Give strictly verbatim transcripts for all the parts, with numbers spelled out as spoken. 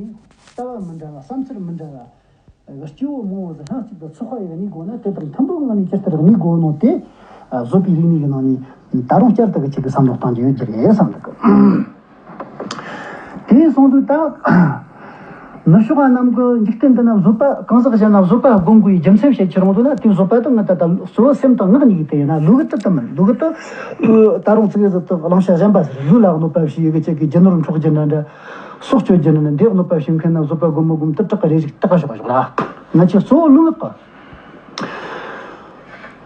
ལྟ་བ་མི་འདྲ་བ། བསམ་ཚུལ་མི་འདྲ་བ། སྐྱེ་བོ་མང་བོ་ཟིག་སྣང་གཅིག་ཏུ་ཚོགས་པ་ཡིན་ནི་དགོས་ན། དེ་དག་མཐུན་པོའི་ངང་ནས་ཇི་ལྟར་གནས་དགོས་ནོ་དེ། བཟོད་པའི་རིག་གནས་ཀྱི་ནང་ནས་ད་རུང་བསྐྱར་དུ་གི་ཅིག་གི་བསམ་བློ་གཏང་རྒྱུ་ཡོད་རྒྱུ་རེད་བསམ་འདུག་དེ་སོང་དུས་ད། ནུབ་ཕྱོགས་པ་རྣམས་ཀྱིས་འཇིག་རྟེན་འདི་ན་བཟོད་པ་གང་ཟག་གཞན་ལ་བཟོད་པ་སྒོམ་དགོས་པའི་རྒྱུ་མཚན་བཤད་ཁྱེར་འོང་དུས་ན། དེ་བཟོད་པ་དེ་ང་ད་ལྟ་གཙོ་བོ་སེམས་དང་ངག་གཉིས་ཀྱི་དེ་ཡིན་ན། ལུས་ཀྱི་དེ་དེ་མིན། ལུས་ཀྱི་དེ་ད་རུང་ཙི་གེ་ཟིག་དེ་བླང་བྱ་གཞན་པ་ཟེར། ལུས་ལ་གནོད་པ་བྱེད་ཡི་གི་ཅིག་གི་རྒྱུ་ནོར་འཕྲོག་རྒྱུ་འདྲ་འདྲ། སྲོག་གཅོད་རྒྱུ་ནི་འདི་གནོད་པ་བྱེད་མཁན་ན་བཟོད་པ་སྒོམ་མི་སྒོམ་དེ་དྲག་གི་རེ་རིགས་དྲག་ག་ཞོག་ཞོག་ལ། ང་ཚོས་གཙོ་བོ་ལུས་ངག་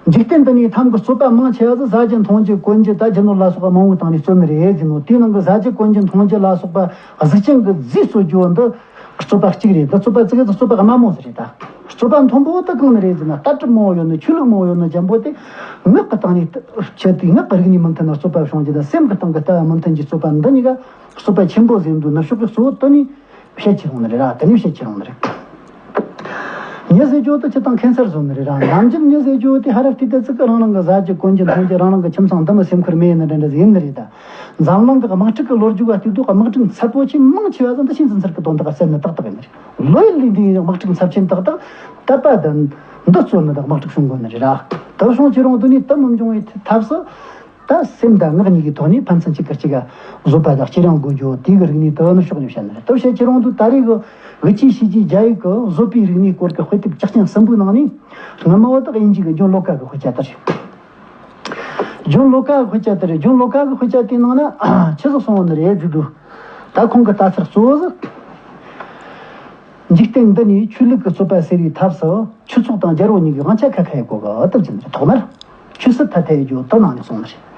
གི། འཇིག་རྟེན་འདི་ནས་ཐམ་གྱི་རྩོད་པ་མང་ཆེ་བ་ཟིག་ཟ་རྒྱུ་འཐུང་རྒྱུ་གོན་རྒྱུ་ད་རྒྱུ་ནོར་ལ་སོགས་པ་མང་བོའི་སྟེང་ནས་རྩོད་ནི་རེད་ཟེར་ནོ། དེའི་ནང་གི་ཟ་རྒྱུ་གོན་རྒྱུ་འཐུང་རྒྱུ་ལ་སོགས་པ་གཟུགས་ཅན་གྱི་རྫས་རྩོད་རྒྱུ་འདི་རྩོད་པ་གཅིག་རེད། འདི་རྩོད་པ་ཙི་གེ་ཟིག་རྩོད་པ་དམའ་མོ་ཟིག་རེད་ད། རྩོད་པ་མཐོན་པོ་དེ་གང་ནི་རེད་ཟེར་ན། ལྟ་གྲུབ་མང་བོ་ཡོད་ནི། ཆོས་ལུགས་མང་བོ་ཡོད་ནི་འཇམ་པོ་དེ། ངག་གི་སྟེང་ནས་ཆེད་དུ་ངག་གི་རིག་གནས་མི་མཐུན་ན་རྩོད་པ་བྱུང་རྒྱུ་དང་། སེམས་ཀྱི་སྟེང་གི་ལྟ་བ་མི་མཐུན་གྱི་རྩོད་པ་འདི་གཉིས་ཀ་རྩོད་པ་ཆེན་པོ་ཟིག་འདུག་ནུབ་ཕྱོགས་ཀྱི་གཙོ་བོ་དེ་ནས་བཤད་ཁྱེར་འོང་ནི་རེད་ར། དེ་ནས་བཤད་ཁྱེར་འོང་ནི་རེད། མྱི་ཟེར་རྒྱུ་དེ་སྤྱིར་བཏང་ཁེན་སར་བཟོ་ནི་རེད་ར། ནམ་རྒྱུན་མྱི་ཟེར་རྒྱུ་དེ་ཧ་ར་ཏི་ཏི་ཙི་གི་རང་རང་གི་ཟ་རྒྱུ་གོན་རྒྱུ་འཐུང་རྒྱུ། རང་རང་གི་ཁྱིམ་ཚང་འདི་མོ་སེམས་ཁུར་མེད་ནི་འདྲ་འདྲ་ཟིག་ཡིན་ནི་རེད་ད། འཛམ་གླིང་གི་དམག་འཁྲུག་གི་ལོ་རྒྱུས་ཀ་བལྟས་དུས། དམག་འཁྲུག་ཚད་པོ་ཆེས་མང་ཆེ་བ་ཟིག་འདི་ཤིན་ཙི་ཚར་གི་དོན་དག་ག་སེལ་ནི་ཏག་ཏག་ཡིན་ནི་རེད། ལོ་ཡི་ལོ་འདིའི་དམག་འཁྲུག་ཚབས་ཆེན་ཏག་ཏག་དད་པ་དང་འདི་རྩོད་ནི་དང་དམག་འཁྲུག་བྱུང་དགོས་ནི་རེད་ར། དེ་བྱུང་ཁྱེར་འོང་དུས་ནས་དེ་མི་འབྱུང་བའི་ཐབས་སུ། ད་སེམས་དང་ངག་གཉིས་ཀྱི་ཐོག་ནས་ཕན་ཚུན་གཅིག་གིས་གཅིག་ག་བཟོད་པ་དང་བརྩེ་རང་དགོས་རྒྱུ་དེ་གི་རིག་གནས་དེ་ནུབ་ཕྱོགས་ནས་བཤད་ནི་རེད། དེ་བཤད་ཁྱེར་འོང་དུས་ད་རེས་གི་དབུ་ཁྱུད་བྱས་རྗེས་རྒྱ་ཡིག་གི་བཟོད་པའི་རིག་གནས་སྐོར་གྱི་དཔེ་དེབ་རྒྱུ་རྐྱེན་གསུམ་པོའི་ནང་ནས། སྔ་མ་བ་དག་དབྱིན་ཇི་གི་ཇོན་ལོ་ཀ་གི་དཔེ་ཆ་དེ་རེད། ཇོན་ལོ་ཀ་གི་དཔེ་ཆ་དེ་རེད། ཇོན་ལོ་ཀ་གི་དཔེ་ཆ་དེའི་ནང་ན་ཆི་ཟིག་གསུངས་ཡོད་ནི་རེད་ཟེར་དུས། ད་ཁོང་གི་ལྟ་ཚུལ་གཙོ་བོ་ཟིག་འཇིག་རྟེན་འདི་ནས་ཆོས་ལུགས་ཀྱི་རྩོད་པ་སེལ་བའི་ཐབས་སུ་ཆོས་ཚོགས་དང་རྒྱལ་པོ་གཉིས་ཀྱི་དབང་ཆ་ཁ་ཁ་ཡེ་དགོས་གི་ཨ་ཏི་ཅི་ནི་རེད། ཐོག་མར་ཆོས་སྲིད་ཐ་དད་ཡེ་རྒྱུ་དེ་ནང་ནས་གསུངས་ནི་རེད།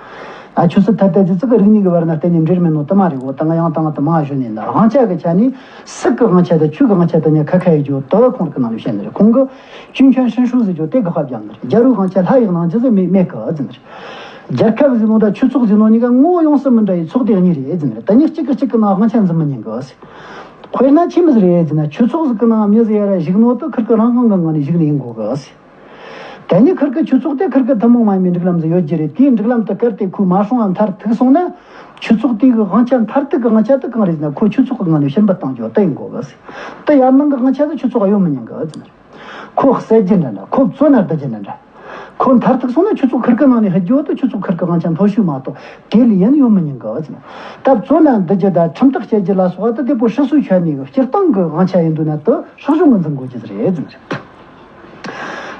ཨ་ཆོས་སྲིད་ཐ་དད་ཟེར་ཙི་གི་རིག་གནས་ཀྱི་བར་ན་གཏན་ནས་འབྲེལ་མེད་ནོ་དེ་མ་རེད་གོ། ད་ང་ཡང་དང་དེ་མང་ཞུ་ནས་ད། དབང་ཆ་གི་ཆ་ནས་སྲིད་ཀྱི་དབང་ཆ་དང་ཆོས་ཀྱི་དབང་ཆ་དེ་གཉིས་ཁ་ཁ་ཡེ་རྒྱུ་དེ་ཁོང་གི་ནང་ནས་བཤད་ནི་རེད། ཁོང་གིས་ཅུན་ཁྱོན་ཧྲིན་ཧྲུའུ་ཟེར་རྒྱུ་དེ་དགག་པ་བརྒྱབ་ནི་རེད། རྒྱལ་པོའི་དབང་ཆ་སླར་ཡང་གནང་རྒྱུ་ཟེར་མེད་མེད་གི་ཨ་ཏི་ནི་རེད། རྒྱལ་ཁབ་ཟེར་ནོ་དང་ཆོས་ཚོགས་ཟེར་ནོ་གཉིས་ཀ་ངོ་བོ་ཡོངས་སུ་མི་འདྲ་བའི་ཚོགས་སྡེ་གཉིས་རེད་ཨ་ཏི་ནི་རེད། དེ་གཉིས་གཅིག་གིས་གཅིག་གི་ནང་དབང་ཆ་འཛིན་མི་ཉན་གི་ཨ་ཟེར། དཔེར་ན་ཆི་མོ་ཟིག་རེད་ཟེར་ན། ཆོས་ཚོགས་ཟིག་གི་ནང་མྱི་ཟིག་ཡར་ར་བཞུགས་ནོ་དེ་ཁིར་གི་རང་དབང་གི་ངང་ནས་བཞུགས་ནི་ཡིན་དགོས་གི་ཟེར། དེ་ནས་ཁིར་གི་ཆོས་ཚོགས་དེ་ཁིར་གི་ཐུན་མོང་མ་ཡིན་པའི་སྒྲིག་ལམ་ཟིག་ཡོད་རྒྱུ་རེད། དེའི་སྒྲིག་ལམ་དེ་གལ་ཏེ་ཁོས་མ་སྲུང་བ་མཐར་ཐུག་སོང་ན། ཆོས་ཚོགས་དེ་གི་དབང་ཆ་མཐར་ཐུག་གི་དབང་ཆ་དེ་གང་རེད་ཟེར་ན། ཁོ་ཆོས་ཚོགས་གི་ངང་ནས་ཕྱིར་འབུད་གཏང་རྒྱུ་དེ་ཡིན་དགོས་གི་ཟེར། དེ་ཡར་ནང་གི་དབང་ཆ་དེ་ཆོས་ཚོགས་ག་ཡོད་མི་ཉན་གི་ཟེར། ཁོ་བསད་རྒྱུ་འདྲ་འདྲ། ཁོ་བཙོན་ན་བསྡུ་རྒྱུ་འདྲ་འདྲ། ཁོ་མཐར་ཐུག་སོང་ན་ཆོས་ཚོགས་ཁིར་གི་ནང་ནས་ཕུད་རྒྱུ་དེ་ཆོས་ཚོགས་ཁིར་གི་དབང་ཆ་མཐོ་ཤོས་མ་གཏོགས་དེ་ལས་ཡན་ཡོད་མི་ཉན་གི་ཟེར། ད་བཙོན་ན་བསྡུ་རྒྱུ་དང་ཁྲིམས་ཐག་བཅད་རྒྱུ་ལ་སོགས་པ་དེ་དེ་པོ་སྲིད་སྲོལ་ཆ་ནས་སྤྱིར་བཏང་གི་དབང་ཆ་ཡིན་དུས་ན། དེ་སྲིད་གཞུང་གིས་འཛིན་དགོས་རྒྱུ་ཟིག་རེད་ཟེར།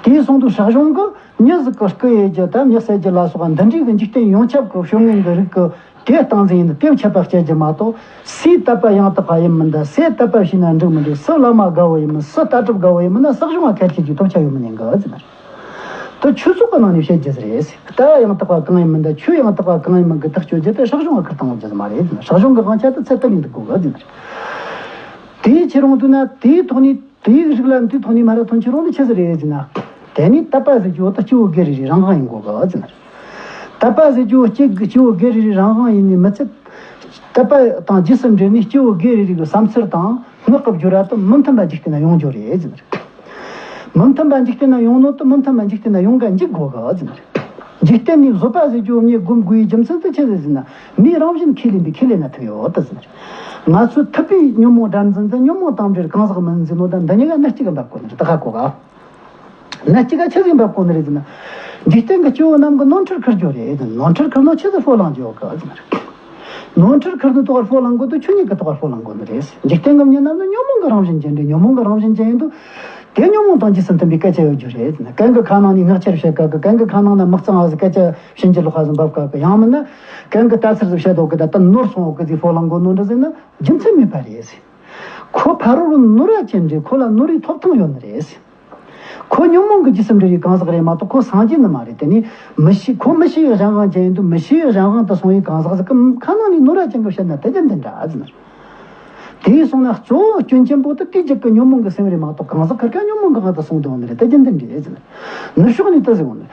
དེའི་སོང་དུས་སྲིད་གཞུང་གིས་མྱི་ཟིག་གི་རྐུ་ཡེ་རྒྱུ་དང་མྱི་བསད་རྒྱུ་ལ་སོགས་པ་འདི་འདྲའི་གི་འཇིག་རྟེན་ཡོངས་ཁྱབ་ཀྱི་ཤོག་ངན་གྱི་རིགས་ཀྱི་དེ་སྟངས་འཛིན་ཡིན། དེ་ཆད་པ་བཅད་རྒྱུ་མ་གཏོགས། སུས་དད་པ་ཡང་དག་པ་ཡིན་མིན་དང་། སུས་དད་པ་བྱས་ན་འགྲིག་མི་འགྲིག། སུ་བླ་མ་དགའ་བོ་ཡིན་མིན། སུ་ལྟ་གྲུབ་དགའ་བོ་ཡིན་མིན་ན་སྲིད་གཞུང་ང་ཁས་ལེན་གྱི་ཐོབ་ཆ་ཡོད་མི་ཉན་གི་ཟེར་ནི་རེད། དེ་ཆོས་ཚོགས་ཀྱི་ནང་ནས་བཤད་རྒྱུ་ཟིག་རེད། ལྟ་བ་ཡང་དག་པ་གང་ཡིན་མིན་དང་། ཆོས་ཡང་དག་པ་གང་ཡིན་མིན་གྱི་ཐག་གཅོད་རྒྱུ་དེ་སྲིད་གཞུང་ང་ཁུར་བཏང་དགོས་རྒྱུ་ཟིག་མ་རེད་ཟེར་ནི། སྲིད་གཞུང་གི་དབང་ཆ་དེ་ཚད་དེ་ལས་འདུག་དགོས་གི་ཟེར་ནི་རེད། དེའི་ཕྱིར་འོང་དུས་ན་དེའི་ཐོག་ནས། དེའི་རིགས་ལ་འདིའི་ཐོག་ནས་མ་ར་ཐོན་ཁྱེར་འོང་དུས་ཆི་ཟིག་རེད་ཟེར་ན། དེ་ནས་དད་པ་ཟེར་རྒྱུ་བོ་དེ་སྐྱེ་བོ་སྒེར་རེ་རེའི་རང་དབང་ཡིན་དགོས་གི་ཟེར་ནི་རེད། དད་པ་ཟེར་རྒྱུ་བོ་སྐྱེ་སྐྱེ་བོ་སྒེར་རེ་རེའི་རང་དབང་ཡིན་ནི་མི་ཚད། དད་པ་དང་རྗེས་སུ་འབྲེལ་ནས་སྐྱེ་བོ་སྒེར་རེ་རེ་གི་བསམ་ཚུལ་དང་ངག་གི་སྦྱོར་བ་དེ་མི་མཐུན་པ་འཇིག་རྟེན་ན་ཡོང་རྒྱུ་རེད་ཟེར་ནི་རེད། མི་མཐུན་པ་འཇིག་རྟེན་ན་ཡོང་ནོ་དེ་མི་མཐུན་པ་འཇིག་རྟེན་ན་ཡོང་ག་འཇུག་དགོས་གི་ཟེར་ནི་རེད། འཇིག་རྟེན་ནས་བཟོད་པ་ཟེར་རྒྱུ་བོ་མྱི་སྒོམ་དགོས་པའི་རྒྱུ་མཚན་དེ་ཆི་ཟིག་ཟེར་ན། མིའི་རང་བཞིན་ཁས་ལེན་པའི་ཁས་ལེན་ན་ཐུག་ཡོད་དེ་ཟེར་ནི་རེད། ང་ཚོའི་ཐུབ་པའི་ཉོན་མོངས་དགྲར་འཛིན་དང་ཉོན་མོངས་དང་འབྲེལ་གང་ཟག་མིན་ཟེར་ནོ་དང་འདི་གཉིས་ཀ་སྣེ་གཅིག་ག་འབབ་དགོས་ནི་རེད། ད་ཧ་གོ་ག། སྣེ་གཅིག་ག་ཆི་ཟིག་འབབ་དགོས་ནི་རེད་ཟེར་ན། འཇིག་རྟེན་གྱི་སྐྱེ་བོ་རྣམས་ཀྱིས་ནོར་འཁྲུལ་འཁུར་རྒྱུ་རེད། ནོར་འཁྲུལ་འཁུར་ནོ་ཆི་ཟིག་ཕོ་ལངས་རྒྱུ་ཡོད་གི་ཟེར་ནི་རེད། ནོར་འཁྲུལ་འཁུར་ནོ་དོག་ཕོ་ལངས་དགོས་དུས་ཆོས་ཉིད་ཀྱི་དོག་ཕོ་ལངས་དགོས་ནི་རེད། འཇིག་རྟེན་གྱི་མྱི་རྣམས་ནི་ཉོན་མོངས་ཀྱི་རང་བཞིན་ཅན་རེད། ཉོན་མོངས་ཀྱི་རང་བཞིན་ཅན་ཡིན་དུས། དེ་ཉོན་མོངས་དང་རྗེས་སུ་མཐུན་པའི་སྐད་ཆ་ཡོད་རྒྱུ་རེད། གན་གི་ཁ་ནང་ནས་ངག་འཁྱལ་བཤད་དཀའ་གི། གན་གི་ཁ་ནང་ན་མི་གཙང་བ་ཟིག་སྐད་ཆ་བྱིན་གྱིས་རློག་པ་ཟིག་འབབ་དཀའ་གི། ཡང་མིན་ན། གན་གི་ལྟ་ཚུལ་ཟིག་བཤད་དོག་གི། ད་ལྟ་ནོར་སོང་འོག་གི་ཟིག་ཕོ་ལངས་དགོས་ནོ་འདྲ་ཟེར་ན་རྒྱུ་མཚན་མེད་པ་རེད། ཁོ་ཕ་རོལ་ནོར་བ་ཅན་རེད། ཁོ་ལ་ནོར་བའི་ཐོབ་ཐང་ཡོད་ནི་རེད། ཁོ་ཉོན་མོངས་ཀྱི་རྗེས་སུ་འབྲེལ་བའི་གང་ཟག་རེད་མ་གཏོགས་ཁོ་སངས་རྒྱས་ནི་མ་རེད། དེ་ནས་མི་ཤེས། ཁོ་མི་ཤེས་པའི་གཞན་དབང་ཅན་ཡིན་དུས། མི་ཤེས་པའི་གཞན་དབང་དུ་སོང་བའི་གང་ཟག་ཟིག་གི་ཁ་ནང་ནས་ནོར་བ་ཅན་གྱིས་བཤད་ན་དེ་ཀྱང་འདི་འདྲ་ཟེར་ནི། དེ་ཡིན་སོང་ན་གཙོ་བོ་སྐྱོན་ཅན་པོ་དེ་དེའི་རྒྱུད་ཀྱི་ཉོན་མོངས་ཀྱི་སེམས་རེད་མ་གཏོགས་གང་ཟག་ཁེར་ཁ་ཉོན་མོངས་ཀྱི་དབང་དུ་སོང་དོན་ནི་རེད། དེ་ཀྱང་འདི་འདྲ་ཟེར་ནི། ནུབ་ཕྱོགས་ནས་དེ་ཟེར་འོང་ནི།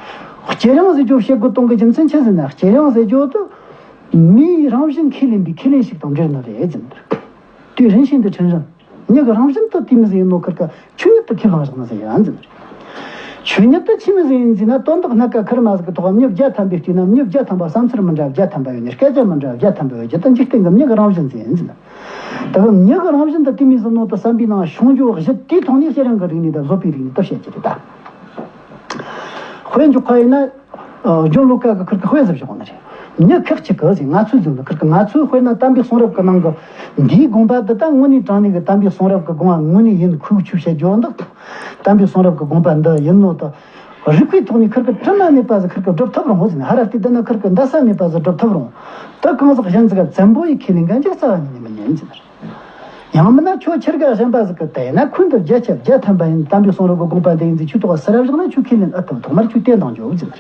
བསྐྱེད་རིམ་ཟེར་རྒྱུ་བཤད་དགོས་དོན་གྱི་རྒྱུ་མཚན་ཆི་ཟེར་ན། བསྐྱེད་རིམ་ཟེར་རྒྱུ་དེ་མིའི་རང་བཞིན་ཁས་ལེན་པའི་ཁས་ལེན་ཞིག་དང་འབྲེལ་ནི་རེད་ཟེར་ནི། དེའི་རིན་ཤིང་དེ་ཕྲན་རིན། མྱི་གི་རང་བཞིན་དུ་དེ་མོ་ཟིག་ཡིན་ནོ་ཁེར་ཁ་ཆོས་ཉིད་དུ་ཁས་བླངས་བཞག་ནི་ཟིག་ཡིན་ཟེར་ནི། ཆོས་ཉིད་དུ་ཆི་མོ་ཟིག་ཡིན་ཟེར་ན། དོན་དག་སྣ་ཁ་ཁེར་མ་ཟིག་གི་ཐོག་མྱི་བརྒྱ་ཐམ་པའི་དུས་ན་མྱི་བརྒྱ་ཐམ་པ་བསམ་ཚུལ་མི་འདྲ་བརྒྱ་ཐམ་པ་ཡོད་ནི། སྐད་ཆ་མི་འདྲ་བརྒྱ་ཐམ་པ་ཡོད་རྒྱུ་དེ་འཇིག་རྟེན་གྱི་མྱི་གི་རང་བཞིན་ཟིག་ཡིན་ཟེར་ནི། དེ་གི་མྱི་གི་རང་བཞིན་དུ་དེ་མོ་ཟིག་ནོ་དེ་བསམ་པའི་ནང་བྱུང་རྒྱུ་བཞི་དེའི་ཐོག་ནས་བྱེད་རིང་གི་རིག་གནས་དང་བཟོ་པའི་རིག་གནས་དེ་བཤད་ཀྱི་རེད་ད། དཔེ་འཇོག་པ་ཡིན་ན། ཨ། ཇོན་ལོ་ཀ་གི་ཁུར་གི་དཔེ་ཟིག་བཞག་ནི་རེད། མྱི་ཁག་ཅིག་གི་ཟིག་ང་ཚོའི་རྫུན་གི་ཁུར་གི་ང་ཚོའི་དཔེར་ན་དམ་པའི་གསུང་རབ་གི་ནང་གི་འདིའི་དགོངས་པ་འདི་ད་དངོས་གནས་དྲང་གནས་གི་དམ་པའི་གསུང་རབ་གི་དགོངས་པ་དངོས་གནས་ཡིན་ཁུག་ཆུ་བཤད་རྒྱུ་འདི། དམ་པའི་གསུང་རབ་གི་དགོངས་པ་འདི་ཡིན་ནོ་ད། རིགས་པའི་ཐོག་ནས་ཁུར་གི་དྲི་མ་མེད་པ་ཟིག་ཁུར་གི་སྒྲུབ་ཐུབ་རུང་ཟིག་ཧ་ར་སྟེ་འདི་ན་ཁུར་གི་འདའ་ས་མེད་པ་ཟིག་སྒྲུབ་ཐུབ་རུང་། ད་གང་ཟག་གཞན་ཟིག་ག་བཙན་པོ་ཡི་ཁས་ལེན་ག་འཇིག་རྩ་བ་ཉིད་ནས་མི་ཉན་ཟིག་ཡང་མིན་ན་ཁྱོད་ཁྱེར་ག་གཞན་པ་ཟིག་གི་དེ་ན་ཁུན་དུ་བརྒྱ་ཆ་བརྒྱ་ཐམ་པ་ཡིན་དམ་པའི་གསུང་རབ་ཀྱི་དགོངས་པ་འདི་ཡིན་ཟིག་ཆུ་ཐོག་སི་རབ་བཞག་ན་ཆུ་ཁས་ལེན་ཨེ་ཐུབ་ཐོག་མར་ཆུ་བསྟན་དང་འཇོག་ཟིན།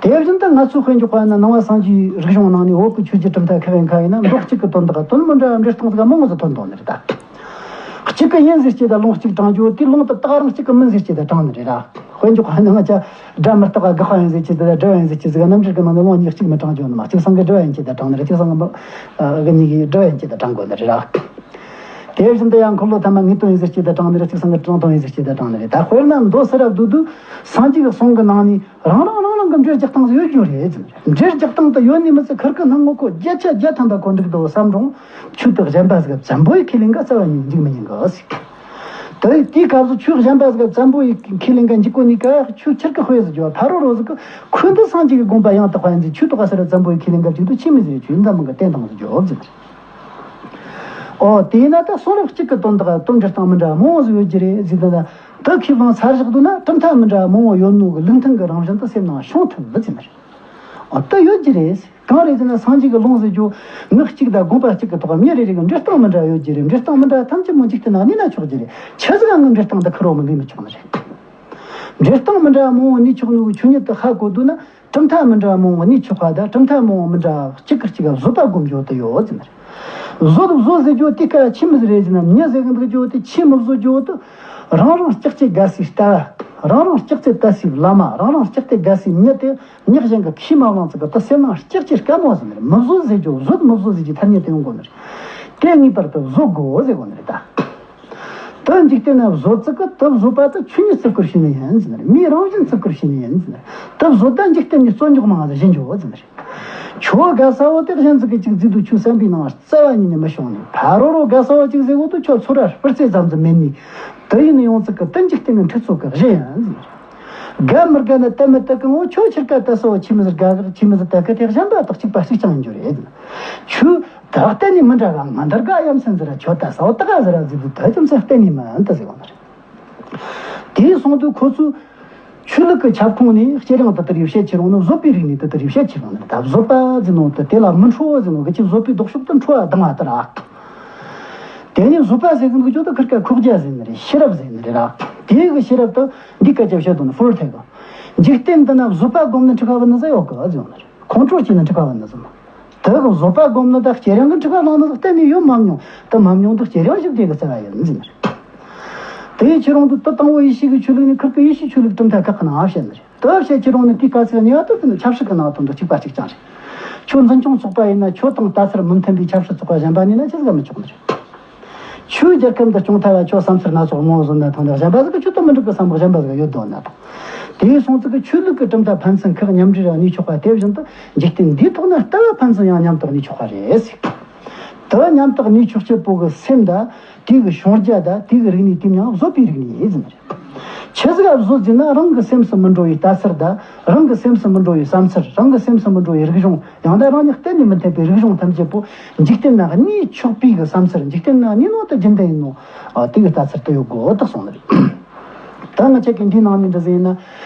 དེ་བཞིན་དུ་ང་ཚོའི་དཔེ་འཇོག་པ་ན་ནང་བ་སངས་རྒྱས་རིག་གཞུང་ནང་ནས་བོད་ཀྱི་ཆོས་བརྒྱུད་གྲུབ་མཐའ་ཁག་ཡིན་ཁ་ཡིན་ན་མདོ་གཅིག་གི་དོན་དག་དོན་མི་འདྲ་བ་འགྲེལ་སྟངས་ཟིག་མང་བོ་ཟིག་ཐོན་དང་ནི་རེད་ད། གཅིག་གི་ཡིན་ཟེར་སྐྱེ་ད་ལུང་གཅིག་དྲངས་རྒྱུ་དེ་ལུང་དུ་རྟགས་རང་གཅིག་གི་མིན་ཟེར་སྐྱེ་ད་དྲངས་ནི་རེད་ད། དཔེ་འཇོག་པ་ན་ང་ཅག་སྒྲ་མི་རྟག་པ་དགག་པ་ཡིན་ཟེར་གྱི་དེ་དང་སྒྲུབ་པ་ཡིན་ཟེར་གྱི་ཟིག་རྣམ་འགྲེལ་གྱི་ནང་ནས་ལུང་གཉིས་གཅིག་མི་དྲངས་རྒྱུ་ནི་མ་གཅིག་སང་གི་སྒྲུབ་པ་ཡིན་གྱི་དེ་དྲངས་ནི་རེད། གཅིག་སང་གི་མི་ཨ་གི་གཉིས་ཀྱི་སྒྲུབ་པ་ཡིན་གྱི་དེ་དྲངས་དགོས་ནི་རེད་ར། དེ་བཞིན་དུ་ཡང་འཁོར་ལོ་ཐ་མ་ངེས་དོན་ཡིན་ཟེར་གྱི་དེ་དྲངས་ནི་རེད། གཅིག་སང་གི་དྲང་དོན་ཡིན་ཟེར་གྱི་དེ་དྲངས་ནི་རེད། ད་དཔེར་ན་མདོ་སི་རབ་བསྡུས་དུས་སངས་རྒྱས་ཀྱི་གསུང་གི་ནང་ནས་རང་རང་རང་རང་གི་འགྲེལ་རྒྱག་སྟངས་ཡོད་རྒྱུ་རེད། འགྲེལ་རྒྱག་སྟངས་དེ་ཡོད་ནི་མི་ཚད་ཁུར་གི་སྣང་ངོ་ཁོ་བརྒྱ་ཆ་བརྒྱ་ཐམ་པ་གོ་འགྲིག་འདུག་བསམ་རུང་ཆོས་དེ་གཞན་པ་ཟིག་བཙན་པོ་ཡི་ཁས་ལེན་ག་རྩ་བ་ཉིད་འཇིག་མི་ཉན་གི་ཟིག་དེ་དེའི་སྐབས་སུ་ཆོས་གཞན་པ་ཟིག་བཙན་པོ་ཡི་ཁས་ལེན་ག་འཇིག་གོ་ནི་ཀ་ཆོས་ཁྱེར་གི་དཔེ་ཟིག་བརྗོད་ཕ་རོ་རོ་ཟིག་གི་ཁོས་འདི་སངས་རྒྱས་ཀྱི་དགོངས་པ་ཡང་དག་པ་ཡིན་ཟིག་ཆོས་དོགས་ཟེར་བཙན་པོ་ཡི་ཁས་ལེན་ག་བཅུག་ཏུ་ཆི་མི་ཟིག་རེད། ཆོས་འདི་མིན་གི་བསྟན་དང་ཟིག་བརྗོད་ཟིག་ཨོ་དེས་ན་ད་གསུང་རབ་གཅིག་གི་དོན་དག་དོན་འགྲེལ་སྟངས་མི་འདྲ་མང་བོ་ཟིག་ཡོད་རྒྱུ་རེད་ཟིག་ད་ད་དེ་ཁས་བླངས་ཚར་བཞག་འདུག་ན་གྲུབ་མཐའ་མི་འདྲ་མང་བོ་ཡོད་ནོ་གི་ལུགས་མཐུན་གི་རང་བཞིན་དུ་སེམས་ནང་བྱུང་ཐུབ་མི་ཟིན་རེད། ཨོ་ད་ཡོད་རྒྱུ་རེད། གང་རེད་ཟེར་ན་སངས་རྒྱས་ཀྱི་ལུང་ཟེར་རྒྱུ་མི་གཅིག་དང་དགོངས་པ་གཅིག་གི་ཐོག་མི་རེ་རེ་གི་འགྲེལ་སྟངས་མི་འདྲ་ཡོད་རྒྱུ་རེད། འགྲེལ་སྟངས་མི་འདྲ་ཐམས་ཅད་མོ་འཇིག་རྟེན་ན་གནས་ན་ཆོག་རྒྱུ་རེད། ཆི་ཟིག་ག་ངའི་འགྲེལ་སྟངས་འདི་ཁེར་རོ་མི་འགྲིག་མི་ཆོག་ནི་རེད། འགྲེལ་སྟངས་མི་འདྲ་མང་བོ་གནས་ཆོག་ནོ་གི་ཆོས་ཉིད་དུ་ཧ་གོ་འདུག་ན་གྲུབ་མཐའ་མི་འདྲ་མང་བོ་གནས་ཆོག་པ་དང་གྲུབ་མཐའ་མང་བོ་མི་འདྲ་གཅིག་གི་གཅིག་ག་བཟོད་པ་སྒོམ་རྒྱུ་དུ་ཡོད་ཟེར་ནི་རེད། བཟོད་བཟོད་ཟེར་རྒྱུ་དེ་ཀ་ཆི་མི་ཟིག་རེད་ཟེར་ན་མྱི་ཟེར་གི་འདུག་རྒྱུ་དེ་ཆི་མི་བཟོད་རྒྱུ་དེ་རང་རང་སྐྲག་ཅེས་དགའ་སའི་ལྟ་བ། རང་རང་སྐྲག་ཅེས་དད་སའི་བླ་མ། རང་རང་སྐྲག་སྟེ་དགའ་སའི་མྱི་དེ་མྱི་གཞན་གྱི་ཁས་མ་བླངས་ཚིག་གི་དེ་སེམས་ནང་སྐྲག་ཅེས་དཀའ་མོ་ཟེར་ནི་རེད། མི་བཟོད་ཟེར་རྒྱུ་བཟོད་མི་བཟོད་ཟེར་རྒྱུ་ཐ་སྙད་དུ་ཡོང་དགོས་ནི་རེད། དེ་ངེས་པར་དུ་བཟོད་དགོས་ཟེར་དགོས་ནི་རེད་ད། དེ་འཇིག་རྟེན་ན་བཟོད་ཚིག་གི་དེ་བཟོད་པ་དེ་ཆོས་ཉིད་བརྩི་བཀུར་བྱས་ནི་ཡིན་ཟེར་ནི་རེད། མིའི་རང་བཞིན་བརྩི་བཀུར་བྱས་ནི་ཡིན་ཟེར་ནི་རེད། དེ་བཟོད་ད་འཇིག་རྟེན་ནས་རྩོད་འཇོག་མང་ཟེར་བཞིན་འཇོག་ཟེར་ནི་རེད། ཁྱོད་དགའ་ས་བོ་དེ་གཞན་ཟིག་གིས་ཅིག་བརྫིས་འདུག་ཁྱོད་བསམ་པའི་ནང་རྩ་བ་ཉིད་ནས་མི་ཤོང་ནས་ཕ་རོ་རོ་དགའ་ས་བོ་ཅིག་ཟེར་གོ་དུས་ཁྱོད་ཚོར་བ་སྤུར་རྩེ་ཙམ་ཟིག་མེད་ནས་དེ་ཡིན་ཡོང་ཚིག་གི་དེ་འཇིག་རྟེན་གྱི་འཁྲུལ་ཚོགས་ཀྱི་གཞི་ཡིན་ཟེར་ནི་རེད། དགའ་མི་དགའ་ནི་དད་མི་དད་གི་ངོ་ཁྱོད་ཁྱེར་ཀ་དད་ས་བོ་ཆི་མི་ཟིག་དགའ་གི་ཆི་མི་ཟིག་དད་གི་དེ་གཞན་པ་དག་གཅིག་པ་གཅིག་རྐྱང་ཡིན་རྒྱུ་རེད། ཁྱོད་ད་གཏན་ནས་མི་འདྲ་ག་ང་འདིར་དགའ་ཡ་མཚན་ཟེར་ར་ཁྱོད་དད་ས་བོ་དག་ག་ཟེར་ར་ཟིག་དུས་ད་ཅི་མཚན་གཏན་ནས་མིན་ད་ཟེར་བ་ནི་རེད། དེ་སོང་དུས་ཁོ་ཚོས་ཆོས་ལུགས་ཀྱི་ཁྱབ་ཁོངས་ནས་ཁྱེད་རང་དེ་ལྟར་ཡོད་བཤད་ཁྱེར་འོང་ནི་བཟོད་པའི་རིག་གནས་དེ་ལྟར་ཡོད་བཤད་ཁྱེར་འོང་ནི་ད་བཟོད་པ་ཟེར་ནོ་དེ་དེ་ལ་མི་འཕྲོ་བ་ཟེར་ནོ་གི་ཅི་བཟོད་པའི་ལྡོག་ཕྱོགས་དེ་འཕྲོ་བ་ལྡང་བ་ལྟར་ཨ། དེ་ནས་བཟོད་པ་ཟེར་གི་འདུག་ཅོག་ཏུ་ཁིར་ཀ་ཁོག་རྒྱ་ཟེར་ནི་རེད། ཤེས་རབ་ཟེར་ནི་རེད་ར། དེ་གི་ཤེས་རབ་དེ་འདི་སྐད་ཆ་བཤད་དོ་ནི་ཧྥོར་ཐེ་གི་འཇིག་རྟེན་འདི་ན་བཟོད་པ་སྒོམ་ནི་འཁྲུག་པ་བུད་ནི་ཟེར་ཡོད་གི་ཟེར་ནི་རེད། ཁོང་ཁྲོ་སྐྱེས་ནི་འཁྲུག་པ་བུད་ནི་ཟེར་ནི། དེ་གི་བཟོད་པ་སྒོམ་ནི་དང་ཁྱེད་རང་གི་འཁྲུག་པ་བླངས་ནི་གཏན་ནས་ཡོད་མ་མྱོང་། དེ་མ་མྱོང་དུ་ཁྱེད་རང་ཞིག་དེ་གི་རྩ་བ་ཡིན་ཟེར་ནི་རེད། དེ་ཡི་ཁྱེད་རང་དུ་དེ་དང་བོ་ཡེ་ཤུ་གི་ཆོས་ལུགས་ནི་ཁིར་ཀ་ཡེ་ཤུ་ཆོས་ལུགས་གྲུབ་མཐའ་ཁག་གི་ནང་བཤད་ནི་རེད། དེ་བཤད་ཁྱེད་རང་ནི་དེའི་དཀའ་ཚེགས་ཉེ་བ་དུ་དེ་ནི་ཆབ་སྲིད་ཀྱི་ནང་དོན་དུ་གཅིག་པ་གཅིག་རྐྱང་རེད། ཁྱོད་འཛིན་སྐྱོང་ཚོགས་པ་ཡིན་ན་ཁྱོད་དང་ལྟ་ཚུལ་མི་མཐུན་པའི་ཆབ་སྲིད་ཚོགས་པ་གཞན་པ་ནས་ན་ཆི་ཟིག་མི་ཆོག་ནི་རེད། ཆོས་རྒྱལ་ཁབ་འདི་སྐྱོང་ཐབས་ལ་ཁྱོད་བསམ་ཚུལ་སྣ་ཚོགས་མང་བོ་བཟོ་ན་ཐང་ནས་གཞན་པ་ཟིག་གི་ཁྱོད་དང་མི་འགྲིག་གི་བསམ་པ་གཞན་པ་ཟིག་ཡོད་དོ་ན་ཐང་། དེའི་སོང་ཚིག་གི་ཆོས་ལུགས་ཀྱི་གྲུབ་མཐའ་ཕན་ཚུན་ཁག་མཉམ་འབྲེལ་ར་གནས་ཆོག་པ་དེ་བཞིན་དུ་འཇིག་རྟེན་འདིའི་ཐོག་ན་ལྟ་བ་ཕན་ཚུན་ཡང་མཉམ་དུ་གནས་ཆོག་པ་རེད་ཟེར། དེ་མཉམ་དུ་གནས་ཆོག་ཆེད་པོ་གི་སེམས་དང་དེ་གི་བྱུང་རྒྱ་དང་དེ་གི་རིག་གནས་དེ་མྱང་བཟོད་པའི་རིག་གནས་ཟེར་ནི་རེད། ཆི་ཟིག་ག་བཟོད་ཟེར་ན་རང་གི་སེམས་སུ་མི་འགྲོ་བའི་ལྟ་ཚུལ་དང་རང་གི་སེམས་སུ་མི་འགྲོ་བའི་བསམ་ཚུལ། རང་གི་སེམས་སུ་མི་འགྲོ་བའི་རིག་གཞུང་། ཡང་ན་རང་ཉིད་གཏན་ནས་མི་འཐད་པའི་རིག་གཞུང་ཐམས་ཅད་པོ་འཇིག་རྟེན་ན་གནས་ཆོག་པའི་གི་བསམ་ཚུལ། འཇིག་རྟེན་ན་གནས་ནོ་དེ་རྒྱུན་ལྡན་ཡིན་ནོ། ཨ། དེ་གི་ལྟ་ཚུལ་དུ་ཡོད་དགོས་དག་གསུངས་ནི་རེད། ད་ང་ཅག་གི་འདིའི་ནང་ནས་འདྲི་ཟིན་ཡིན་ན།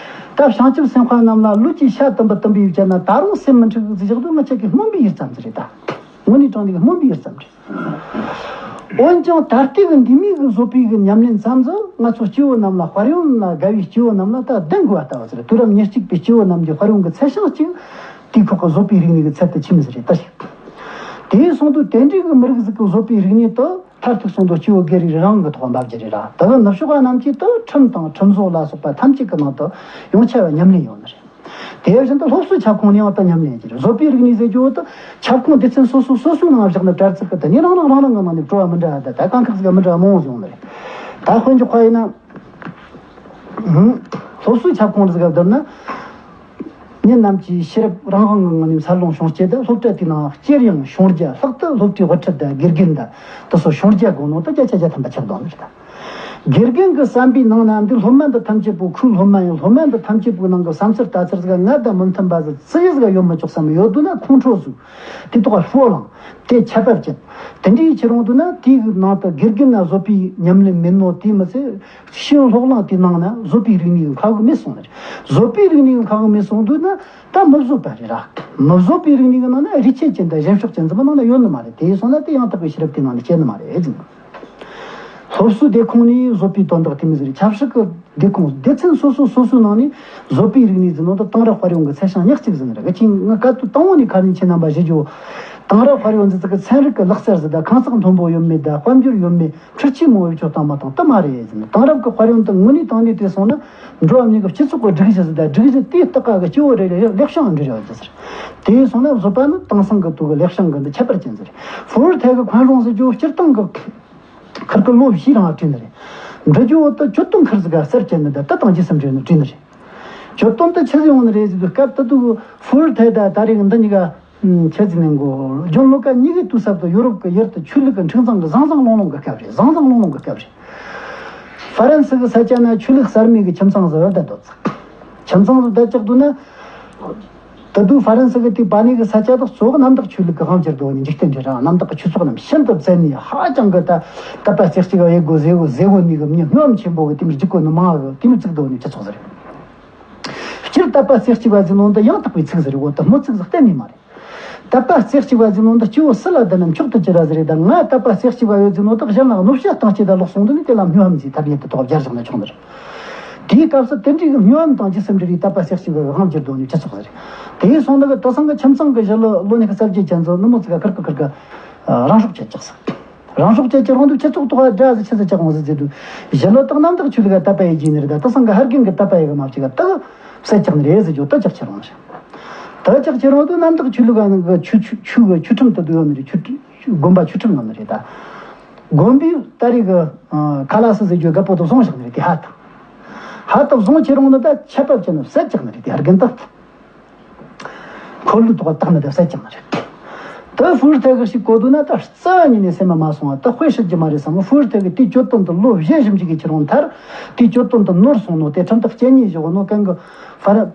ད་བྱང་ཆུབ་སེམས་དཔའ་རྣམས་ལ་ལུས་ཀྱི་ཤ་དུམ་བུ་དུམ་བུ་ཡོད་ཀྱང་ན་ད་རུང་སེམས་མི་འཁྲུགས་ཟེར་བཞག་དུས་ང་ཅག་གི་སྨོན་པའི་ཡུལ་ཙམ་ཟིག་རེད་ད། དངོས་གནས་དྲང་གནས་ཀྱི་སྨོན་པའི་ཡུལ་ཙམ་རེད། འོན་ཀྱང་ད་ལྟའི་གི་འདི་མོ་གི་བཟོད་པའི་གི་ཉམས་ལེན་ཙམ་ཟིག་ང་ཚོ་སྐྱེ་བོ་རྣམས་ལ་དཔལ་ཡོན་ལ་དགའ་བའི་སྐྱེ་བོ་རྣམས་ལ་ད་ལྡན་དགོས་པ་ལྟ་བུ་ཟིག་རེད། དུས་རབས་ཉེར་གཅིག་པའི་སྐྱེ་བོ་རྣམས་ཀྱི་དཔལ་ཡོན་གི་ཚད་ཤིང་གཅིག་དེའི་ཁོག་གི་བཟོད་པའི་རིག་གནས་གི་ཚད་དུ་ཆི་མོ་ཟིག་རེད་ལྟ་ཞིག་དེ་སོང་དུས་དེ་འདྲའི་གི་མི་རིགས་ཟིག་གི་བཟོད་པའི་རིག་གནས་དེ་མཐར་ཐུག་སོང་དུ་སྐྱེ་བོ་སྒེར་རིགས་རང་གི་ཐོག་འབབ་རྒྱུ་རེད་ར། དེ་གི་ནུབ་ཕྱོགས་པ་རྣམས་ཀྱིས་དེ་ཁྲིམས་དང་ཁྲིམས་བཟོ་ལ་སོགས་པ་ཐམས་ཅད་ཀྱི་ནང་དུ་ཡོངས་ཁྱབ་པ་ཉམས་ལེན་ཡོད་ནི་རེད། དེ་བཞིན་དུ་སློབ་གསོའི་ཁྱབ་ཁོངས་ནས་ཡང་དུ་ཉམས་ལེན་བྱེད་ཀྱི་རེད། བཟོད་པའི་རིག་གནས་ཟེར་རྒྱུ་བོ་དེ་ཁྱབ་ཁོངས་སྡེ་ཚན་སོ་སོ་སོ་སོའི་ནང་བཞག་ནས་དྲ་ཚིགས་ཀྱི་དེ་ནས་རང་རང་རང་རང་གི་ནང་ནས་སྤྲོ་བ་མི་འདྲ་བ་དང་ད་དཀའ་ཁག་ཟིག་མི་འདྲ་བ་མང་བོ་བྱུང་ནི་རེད། ད་དཔེ་འཇོག་པ་ཡིན་ན། ཧུམ། སློབ་གསོའི་ཁྱབ་ཁོངས་ཟིག་ག་བསྡུར་ན། མི་རྣམས་ཀྱིས་ཤེས་རབ་རང་དབང་གི་ངང་ནས་འཚར་ལོངས་བྱུང་སྐྱེས་དང་སློབ་གྲྭ་དེའི་ནང་སྤྱིར་ཡང་བྱུང་རྒྱུ། ལྷག་ཏུ་སློབ་གྲྭའི་དབུ་ཁྲིད་དང་དགེ་རྒན་དང་དེ་སོགས་བྱུང་རྒྱུ་དགོས་ནོ་དེ་བརྒྱ་ཆ་བརྒྱ་ཐམ་པ་ཆགས་འདུག་ནི་རེད། དགེ་རྒན་གྱི་བསམ་པའི་ནང་ན་འདི་སློབ་མ་འདི་ཐམས་ཅད་པོ། ཁོའི་སློབ་མ་ཡང་སློབ་མ་འདི་ཐམས་ཅད་པོའི་ནང་གི་བསམ་ཚུལ་ལྟ་ཚུལ་ཟིག་ང་དང་མི་མཐུན་པ་ཟིག་ཅི་ཡི་ཟིག་ཡོད་མི་ཆོག་བསམ་ཡོད་འདུག་ན། ཁོང་ཁྲོ་ཟིག་དེ་ཐོག་ཧྥོ་ལང་དེ་ཁྱད་པར་ཅན། དེ་འདྲའི་ཁྱེར་འོང་དུས་ན་དེའི་ནང་དུ་དགེ་རྒན་ན་བཟོད་པའི་ཉམས་ལེན་མེད་ནོ་དེ་མི་ཚེ་ཤེས་ཡོན་སློབ་གླིང་དེའི་ནང་ན་བཟོད་པའི་རིག་གནས་ཀྱི་མཁའ་དབུགས་མེད་སོང་ནི་རེད། བཟོད་པའི་རིག་གནས་ཀྱི་མཁའ་དབུགས་མེད་སོང་དུས་ན་ད་མི་བཟོད་པ་རེད་ར། མི་བཟོད་པའི་རིག་གནས་ཀྱི་ནང་ན་རིས་ཆད་ཅན་དང་གཞན་ཕྱོགས་ཅན་ཙམ་པོ་ནང་ན་ཡོད་ནི་མ་རེད། དེ་སོང་ན་དེ་ཡང་དག་པའི་ཤེས་རབ་དེའི་ནང་ན་སྐྱེ་ནི་མ་རེད་ཟེར། སློབ་གསོའི་སྡེ་ཁོངས་ནས་བཟོད་པའི་དོན་དག་དེ་མི་ཟེར། ཆབ་སྲིད་ཀྱི་སྡེ་ཁོངས་སྡེ་ཚན་སོ་སོ་སོ་སོའི་ནང་ནས་བཟོད་པའི་རིག་གནས་ཟེར་ནོ་དང་དེང་རབས་དཔལ་ཡོན་གྱི་ཚད་ཤིང་ཉག་གཅིག་ཟེར་ནི་རེད། ཅིང་ང་སྐབས་དུ་དང་པོ་ནས་ཁ་ནས་ཁྱེད་རྣམ་པ་ཞུ་རྒྱུ། དེང་རབས་དཔལ་ཡོན་འདི་ཚོ་གི་ཚན་རིག་གི་ལག་རྩལ་ཟེར་དང་། གང་ཟག་མཐོན་པོ་ཡོད་མེད་དང་། དཔལ་འབྱོར་ཡོད་མེད། འཕྲུལ་ཆས་མང་བའི་ཆོག་དང་མ་དང་དུ་མ་རེད་ཟེར་ནི། དེང་རབས་ཀྱི་དཔལ་ཡོན་དུ་དངོས་གནས་དང་ལས་དེ་སོང་ན། འགྲོ་བ་མིའི་གི་སྤྱི་ཚོགས་ཀྱི་སྒྲིག་གཞི་ཟེར་དང་། སྒྲིག་གཞི་དེའི་ལྟག་ཀ་གི་སྤྱི་བོ་རེ་རེ་ལེགས་བྱང་འབྲི་རེ་བ་ཟེར། དེ་སོང་ན་བཟོད་པ་ནི་དེང་སང་གི་དུས་ཀྱི་ལེགས་བྱང་གི་འདི་ཁྱད་པར་ཅན་ཟེར། ཧྥུ་ཧྲི་ཐའེ་གི་宽容ཟེར་རྒྱུ་སྤྱིར་བཏང་གི་ཁིར་ཀི་ལོ་བཞིའི་རིང་བྲིས་ནི་རེད། འབྲི་རྒྱུ་བོ་དུ་གྱོད་དོན་ཁིར་ཟིག་ག་གསར་བཅད་ནི་འདི་ད་དང་རྗེས་སུ་འབྲེལ་ནི་བྲིས་ནི་རེད། གྱོད་དོན་དུ་ཆི་ཟིག་ཡོང་ནི་རེད་ཟེར་དུས་སྐབས་དུ་དུ་ཧྥུ་ཧྲི་ཐའེ་དང་ད་རེས་འདི་གཉིས་ཀ་ཁྱེད་ཀྱི་ནང་གོ་ཇོན་ལུ་ཀ་གཉིས་ཀའི་དུས་སྐབས་དུ་ཡོ་རོབ་ཀྱི་ཡུལ་དུ་ཆོས་ལུགས་ཀྱི་འཁྲུག་འཛིང་གི་ཟང་ཟིང་ལོང་ལོང་གི་སྐབས་རེད། ཟང་ཟིང་ལོང་ལོང་གི་སྐབས་རེད། ཧྥ་རན་སི་གི་ས་ཆ་ན་ཆོས་ལུགས་གསར་མའི་གི་ཁྱིམ་ཚང་ཟིག་བར་བསྡད་འདུག་ཁྱིམ་ཚང་ཟིག་བརྡ་བཅག་འདུག་ན། ད་དུང་ཧྥ་རན་སི་གི་དེ་པ་ནི་གི་ས་ཆ་དག་གཙོ་བོ་གནམ་བདག་ཆོས་ལུགས་ཀྱི་དབང་གྱུར་འདུག་ནི། འཇིག་རྟེན་འདི་རང་གནམ་བདག་གི་ཆོས་ཚོགས་རྣམས་ཤིན་ཏུ་བཙན་ནས་ཧ་ཅང་གི་ད་དད་པ་རྩེ་གཅིག་པ་ཡེ་དགོས་ཟེར་གོ་ཟེར་གོ་ནི་གི་མྱི་སྨྱོ་ཧམ་ཆེན་པོ་གི་དེ་མི་འཇིག་གོ་ནི་མང་གི་དེ་མི་བཙུགས་འདུག་ནི་སྤྱི་ཚོགས་ཟེར། སྤྱིར་དད་པ་རྩེ་གཅིག་པ་ཟེར་ནོ་འདི་ཡང་དག་པའི་ཚིག་ཟེར་གོ་དེ་མོ་ཚིག་ཟིག་གཏན་ནས་མ་རེད། དད་པ་རྩེ་གཅིག་པ་ཟེར་ནོ་འདི་སྐྱེ་བོ་སུ་ལ་བདེན་ན་མཆོག་ཏུ་གྱུར་ར་ཟེར་རེད། ད་ང་དད་པ་རྩེ་གཅིག་པ་ཡོད་ཟེར་ནོ་དག་གཞན་ལ་གནོད་བྱ་བཏང་སྤྱད་ད་ལོག་སོང་དུས་ནི་དེ་ལ་སྨྱོ་ཧམ་ཟེར་ཐབས་ཡེ་དེ་ཐོག་སྦྱར་བཞག་ན་ཆོག་ནི་རེད། དེའི་སྐབས་སུ་དེ་འདྲའི་སྨྱོ་ཧམ་དང་རྗེས་སུ་འབྲེལ་བའི་དད་པ་རྩེ་གཅིག་པའི་དབང་གྱུར་འདུག་ནི་སྤྱི་ཚོགས་ཟེར། དེའི་སོང་ད་གི་དེང་སང་གི་ཁྱིམ་ཚང་གི་ཞི་ལུ་ལོ་ནི་གི་གསར་བརྗེ་ཅན་ཚོ་ནི་མོ་ཚིག་ག་ཁིར་ཀི་ཁིར་ཀི་རང་སྲོག་བཅད་ཀྱག་ས། རང་སྲོག་བཅད་ཀྱི་རང་དུ་སྤྱི་ཚོགས་ཐོག་ལ་དགྲ་ཟིག་ཆི་ཟིག་ཆགས་འོང་ཟིག་ཟེར་དུས། ཞི་ལུ་དག་གནམ་བདག་ཆོས་ལུགས་ལ་དད་པ་ཡེ་རྒྱུ་ནི་རེད། ད་དེང་སང་གི་ཧར་རྒན་གི་དད་པ་ཡེ་གི་མ་བྱེད་ག་དག་བསད་ཀྱག་ནི་རེད་ཟེར་རྒྱུ་དག་ཅག་ཁྱེར་འོང་ཞིང་། དག་ཅག་ཁྱེར་འོང་དུས་གནམ་བདག་ཆོས་ལུགས་ག་ནང་གི་ཆོས་ཆོས་ཆོས་གི་ཆོས་ཁྲིམས་དུ་བསྡུ་ཡོད་ནི་རེད། ཆོས་ཆོས་དགོན་པ་ཆོས་ཁྲིམས་ཡོད་ནི་རེད། ད་དགོན་པའི་ད་རེས་གི་ཁ་ལག་སི་ཟེར་རྒྱུ་རྒད་པོ་དུ་བཟུང་བཞག་ནི་རེད། དེ་ཧ་ཐག་ཧ་ཐག་བཟུང་ཁྱེར་འོང་ནི་ད་ཆད་པ་བཅད་ནི་བསད་ཀྱག་ནི་རེད། དེ་ཧར་རྒན་དག་འཁོར་ལོའི་ཐོག་བཏགས་ནས་ད་བསད་ཀྱང་མ་རེད། ད་ཧྥུ་ཧྲི་ཐའེ་གི་ཞིག་གོ་དུས་ན་ད་རྩ་བ་ཉིད་ནས་སེམས་མ་མ་སོང་བ། ད་དཔེ་ཧྲི་རྒྱུ་མ་རེད་བསམ། ཧྥུ་ཧྲི་ཐའེ་གི་དེའི་གྱོད་དོན་དུ་ལོ་བཞི་ཞིབ་འཇུག་གི་ཁྱེར་འོང་མཐར། དེའི་གྱོད་དོན་དུ་ནོར་སོང་ནོ་དེ་ཁྲིམས་ཐག་བཅད་ཉེས་བཞག་ནོ་གན་གི་ཧྥ་རན་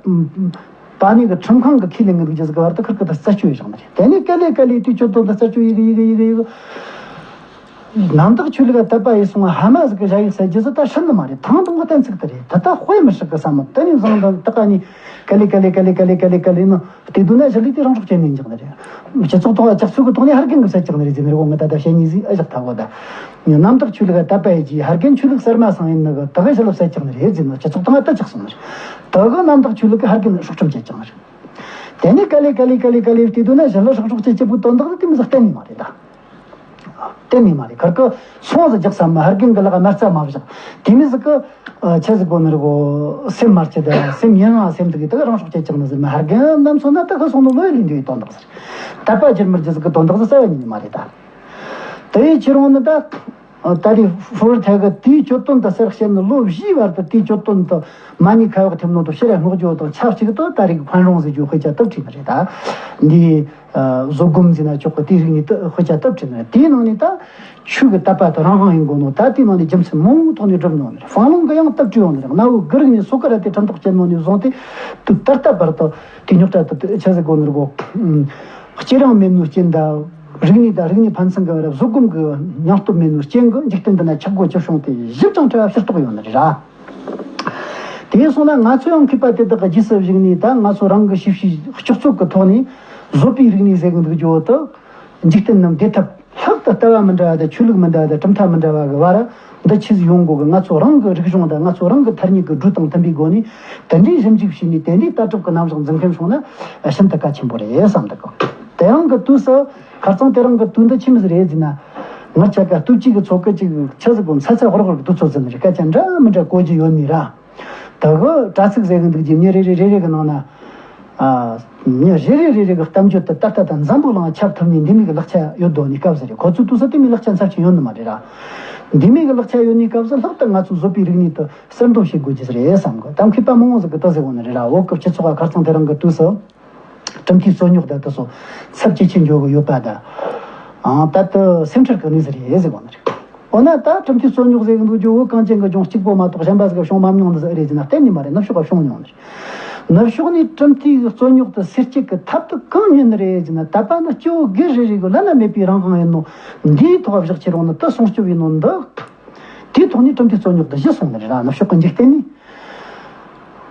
པ་ནི་གི་ཁྲིམས་ཁང་གི་ཁས་ལེན་གི་འདུག་རྒྱུ་ཟིག་གི་བར་དུ་ཁིར་ཁིར་ད་རྩད་གཅོད་བཞག་ནི་རེད། དེ་ནས་ག་ལེ་ག་ལེ་དེའི་གྱོད་དོན་དུ་རྩད་གཅོད་ཡི་གི་ཡི་གི་ཡི་གི་ཡི་གི། གནམ་བདག་ཆོས་ལུགས་ལ་དད་པ་ཡེ་སོང་བ་ཧ་མ་ཟིག་གི་ཞ་ཡིག་ཟེར་རྒྱུ་ཟིག་ད་ཧྲིལ་ནི་མ་རེད། ཐང་དུང་གི་གཏན་ཚིགས་དེ་རེད། ད་ལྟ་དཔེ་མི་སྲིད་གི་བསམ་མོ། དེ་ནས་བཟུང་དང་ད་ཀ་ནས་ག་ལེ་ག་ལེ་ག་ལེ་ག་ལེ་ག་ལེ་ག་ལེ་ནི་བལྟས་དུས་ན་ཞི་ལུས་དེ་རང་སྲོག་བཅད་ནས་འཇག་ནི་རེད། སྤྱི་ཚོགས་ཐོག་ལ་ཇག་ཚུལ་གི་ཐོག་ནས་ཧར་རྒན་གི་བསད་ཀྱག་ནི་རེད་ཟེར་ནི་རེད། འོ་ང་ད་ལྟ་བཤད་ཉེས་ཟིག་ཨེ་བཞག་ཐལ་གོ། ད་གནམ་བདག་ཆོས་ལུགས་ལ་དད་པ་ཡེ་རྒྱུ་ཧར་རྒན་ཆོས་ལུགས་གསར་མ་སང་ཡིན་ནི་གི་ད་གི་ཞི་ལུ་བསད་ཀྱག་ནི་རེད་ཟེར་ནི། སྤྱི་ཚོགས་ཐོག་ལ་ད་ཆགས་སོང་ནི་རེད། ད་གི་གནམ་བདག་ཆོས་ལུགས་གི་ཧར་རྒན་སྲོག་ཁྲིམས་བཅད་ཀྱག་ནི་རེད། དེ་ནས་ག་ལེ་ག་ལེ་ག་ལེ་ག་ལེ་བལྟས་དུས་ན་ཞི་ལུ་སྲོག་སྲོག་བཅད་ཀྱི་བུ་དོན་དག་དེ་མི་ཟིག་གཏན་ནས་མ་རེད་ད། གཏན་ནས་མ་རེད། ཁར་ཀི་སོང་ཟིག་རྒྱག་བསམ་མ། ཧར་རྒན་གི་ལག་དམར་རྩ་མ་བཞག་དེ་མི་ཟིག་གི་ཆི་ཟིག་གོ་ནི་རེད་གོ། སེམས་མ་སྐྱིད་ད་སེམས་ཡིན་ན་སེམས་དེ་གི་ད་རང་སྲོག་བཅད་ཀྱག་ནི་ཟེར་མ། ཧར་རྒན་རྣམས་སོང་ན་ད་གི་སོང་ནི་ལོས་ལེན་འདོད་ཡི་དོན་དག་ཟེར། དད་པ་བསྒྱུར་མི་རྒྱུ་ཟིག་གི་དོན་དག་ཟིག་རྩ་བ་ཉིད་ནས་མ་རེད་ད། དེ་ཡི་ཕྱིར་འོང་ནི་ད། ད་རེས་ཧྥུ་ཧྲི་ཐའེ་གི་དེའི་གྱོད་དོན་དུ་གསལ་བཤད་ནི་ལོ་བཞིའི་བར་དུ་དེའི་གྱོད་དོན་དུ་མ་ཉེས་ཁ་གཡོག་ཐེབས་ནོ་དང་ཕྱིར་སྔོག་རྒྱུ་དང་ཆབས་ཅིག་ཏུ་ད་རེས་ཀྱི་宽容ཟེར་རྒྱུ་དཔེ་ཆ་དག་བྲིས་པ་རེད་ད། འདི་བཟོད་སྒོམ་ཟེར་ན་ཆོག་གི་དེའི་རིག་གནས་དུ་དཔེ་ཆ་དག་བྲིས་ནི་རེད། དེའི་ནང་ནས་ད་ཆོས་ཀྱི་དད་པ་དང་རང་དབང་ཡིན་དགོས་ནོ་ད་དེའི་ནང་ནས་རྒྱུ་མཚན་མང་པོ་ཐོག་ནས་བསྒྲུབས་ནོ་ནི་རེད། ཧྥང་ལུང་གི་ཡང་དག་བྲིས་ཡོང་ནི་རེད། གནའ་བོའི་གུ་རིག་ནས་སོ་ཀ་ར་ཏེ་ཁྲིམས་ཐག་བཅད་ནོ་ནས་བཟུང་སྟེ་དུས་ད་ལྟ་བར་དུ་དེ་རྙོག་དྲ་དུ་ཆི་ཟེར་དགོས་ནི་རེད་གོ། སྐྱེ་རིང་མེད་ནོ་རྐྱེན་དང་། རིག་གནས་དང་རིག་གནས་ཕན་ཚུན་གྱི་བར་བཟོད་སྒོམ་གྱི་སྙིང་སྟོབས་མེད་ནོ་རྐྱེན་གྱིས་འཇིག་རྟེན་འདི་ན་ཆག་སྒོ་ཅི་བྱུང་སྟེ་ཞིབ་ཅིང་ཕྲ་བ་ཕྱིར་རྟོགས་ཡོང་ནི་རེད་ར། དེ་སོང་ན་ང་ཚོ་ཡང་མཁས་པ་དེ་དག་གི་རྗེས་སུ་བཞུགས་ནས་ད་ང་ཚོ་རང་གི་ཤེས་བྱའི་སྤྱི་ཚོགས་ཀྱི་ཐོག་ནས་བཟོད་པའི་རིག་གནས་ཟེར་གི་འདུག་རྒྱུ་བོ་དག་འཇིག་རྟེན་ནམ་བདེ་ཐབས། ལྷག་ཏུ་ལྟ་བ་མི་འདྲ་བ་དང་ཆོས་ལུགས་མི་འདྲ་བ་དང་གྲུབ་མཐའ་མི་འདྲ་བ་གི་བར་འདི་ཆི་ཟིག་ཡོང་དགོས་གི། ང་ཚོ་རང་གི་རིག་གཞུང་དང་ང་ཚོ་རང་གི་ཐ་སྙད་ཀྱི་སྒྲོས་དང་མཐུན་པའི་སྒོ་ནས་དེ་འདྲའི་ཞིབ་འཇུག་བྱས་ནས་དེ་འདྲའི་ལྟ་གྲུབ་ཀྱི་རྣམ་གཞག་འཛིན་མཁན་བྱུང་ན་ཤིན་ཏུ་གལ་ཆེན་པོ་རེད་བསམ་འདུག་གི། དེ་རིང་གི་དུས་སུ་ཁ་རྩང་དེ་རིང་གི་དུས་འདི་ཆི་མི་ཟིག་རེད་ཟེར་ན། ངར་ཆ་ག་སྟོབས་ཀྱི་ཚོགས་ཀྱི་ཅིག་ཆི་ཟིག་གོ་ཚ་ཚ་ཧོར་ཧོར་གི་དུས་ཚོད་ཟིན་ནི་རེད། སྐད་ཆ་འདྲ་མི་འདྲ་གོ་རྒྱུ་ཡོད་ནི་ར། ད་གི་དྲ་ཚིགས་ཟེར་གི་འདུག་རྒྱུ་མི་རེ་རེ་རེ་རེ་གི་ནང་ན། ཨ། མི་རེ་རེ་རེ་རེ་གི་གཏམ་བརྗོད་དུ་ད་ལྟ་དང་འཛམ་བུ་གླིང་ཁྱབ་ཐུབ་ནས་འདི་མིག་གི་ལག་ཆ་ཡོད་དོ་ནི་སྐབས་ཟེར་རེད། ཁོ་ཚོའི་དུས་སུ་དེ་མིག་ལག་ཆ་ཚབས་ཆེན་ཡོད་ནི་མ་རེད་ར། འདི་མོ་གི་ལག་ཆ་ཡོད་ནི་སྐབས་སུ་ལྷག་ཏུ་ང་ཚོ་བཟོ་པའི་རིག་གནས་དེ་གསར་འདོན་བྱེད་དགོས་རྒྱུ་རེད་བསམ་གི། ད་མཁས་པ་མང་བོ་ཟིག་གིས་དེ་ཟེར་གོ་ནི་རེད་ར། བོད་ཀྱི་སྤྱི་ཚོགས་ཁ་རྩང་དེ་རིང་གི་དུས་སུ། གྲུབ་མཐའི་རྩོད་རྙོག་དང་དེ་ཚོ་ཚབས་ཇེ་ཆེར་འགྲོ་གི་ཡོད་པ་དང་། ཨང་། ད་དེ་སེམས་ཁྲལ་གི་གནས་ཚུལ་རེད་ཟེར་གོ་ནི་རེད། འོ་ན་ད་གྲུབ་མཐའི་རྩོད་རྙོག་ཟེར་གི་འདུག་རྒྱུ། བོད་གངས་ཅན་གྱི་ལྗོངས་གཅིག་པོ་མ་གཏོགས་གཞན་པ་ཟིག་ག་བྱུང་མ་མྱོང་ནི་ཟིག་ཨེ་རེད་ཟེར་ན། གཏན་ནས་མ་རེད། ནུབ་ཕྱོགས་ག་བྱུང་མྱོང་ནི་རེད། ནུབ་ཕྱོགས་ནས་གྲུབ་མཐའི་རྩོད་རྙོག་དེ་སེལ་བྱེད་ཀྱི་ཐབས་དེ་གང་རྙེད་ནི་རེད་ཟེར་ན། དད་པ་ནི་སྐྱེ་བོ་སྒེར་རེ་རེ་གི་བླ་ན་མེད་པའི་རང་དབང་ཡིན་ནོ། འདིའི་ཐོག་བཞག་ཁྱེར་ཡོང་ནི་དེ་སྲུང་སྐྱོབ་ཡིན་ནོ་འདི། དེའི་ཐོག་ནས་གྲུབ་མཐའི་རྩོད་རྙོག་དེ་ཞི་སོང་ནི་རེད་ར། ནུབ་ཕྱོགས་ཀྱི་འཇིག་རྟེན་ནས།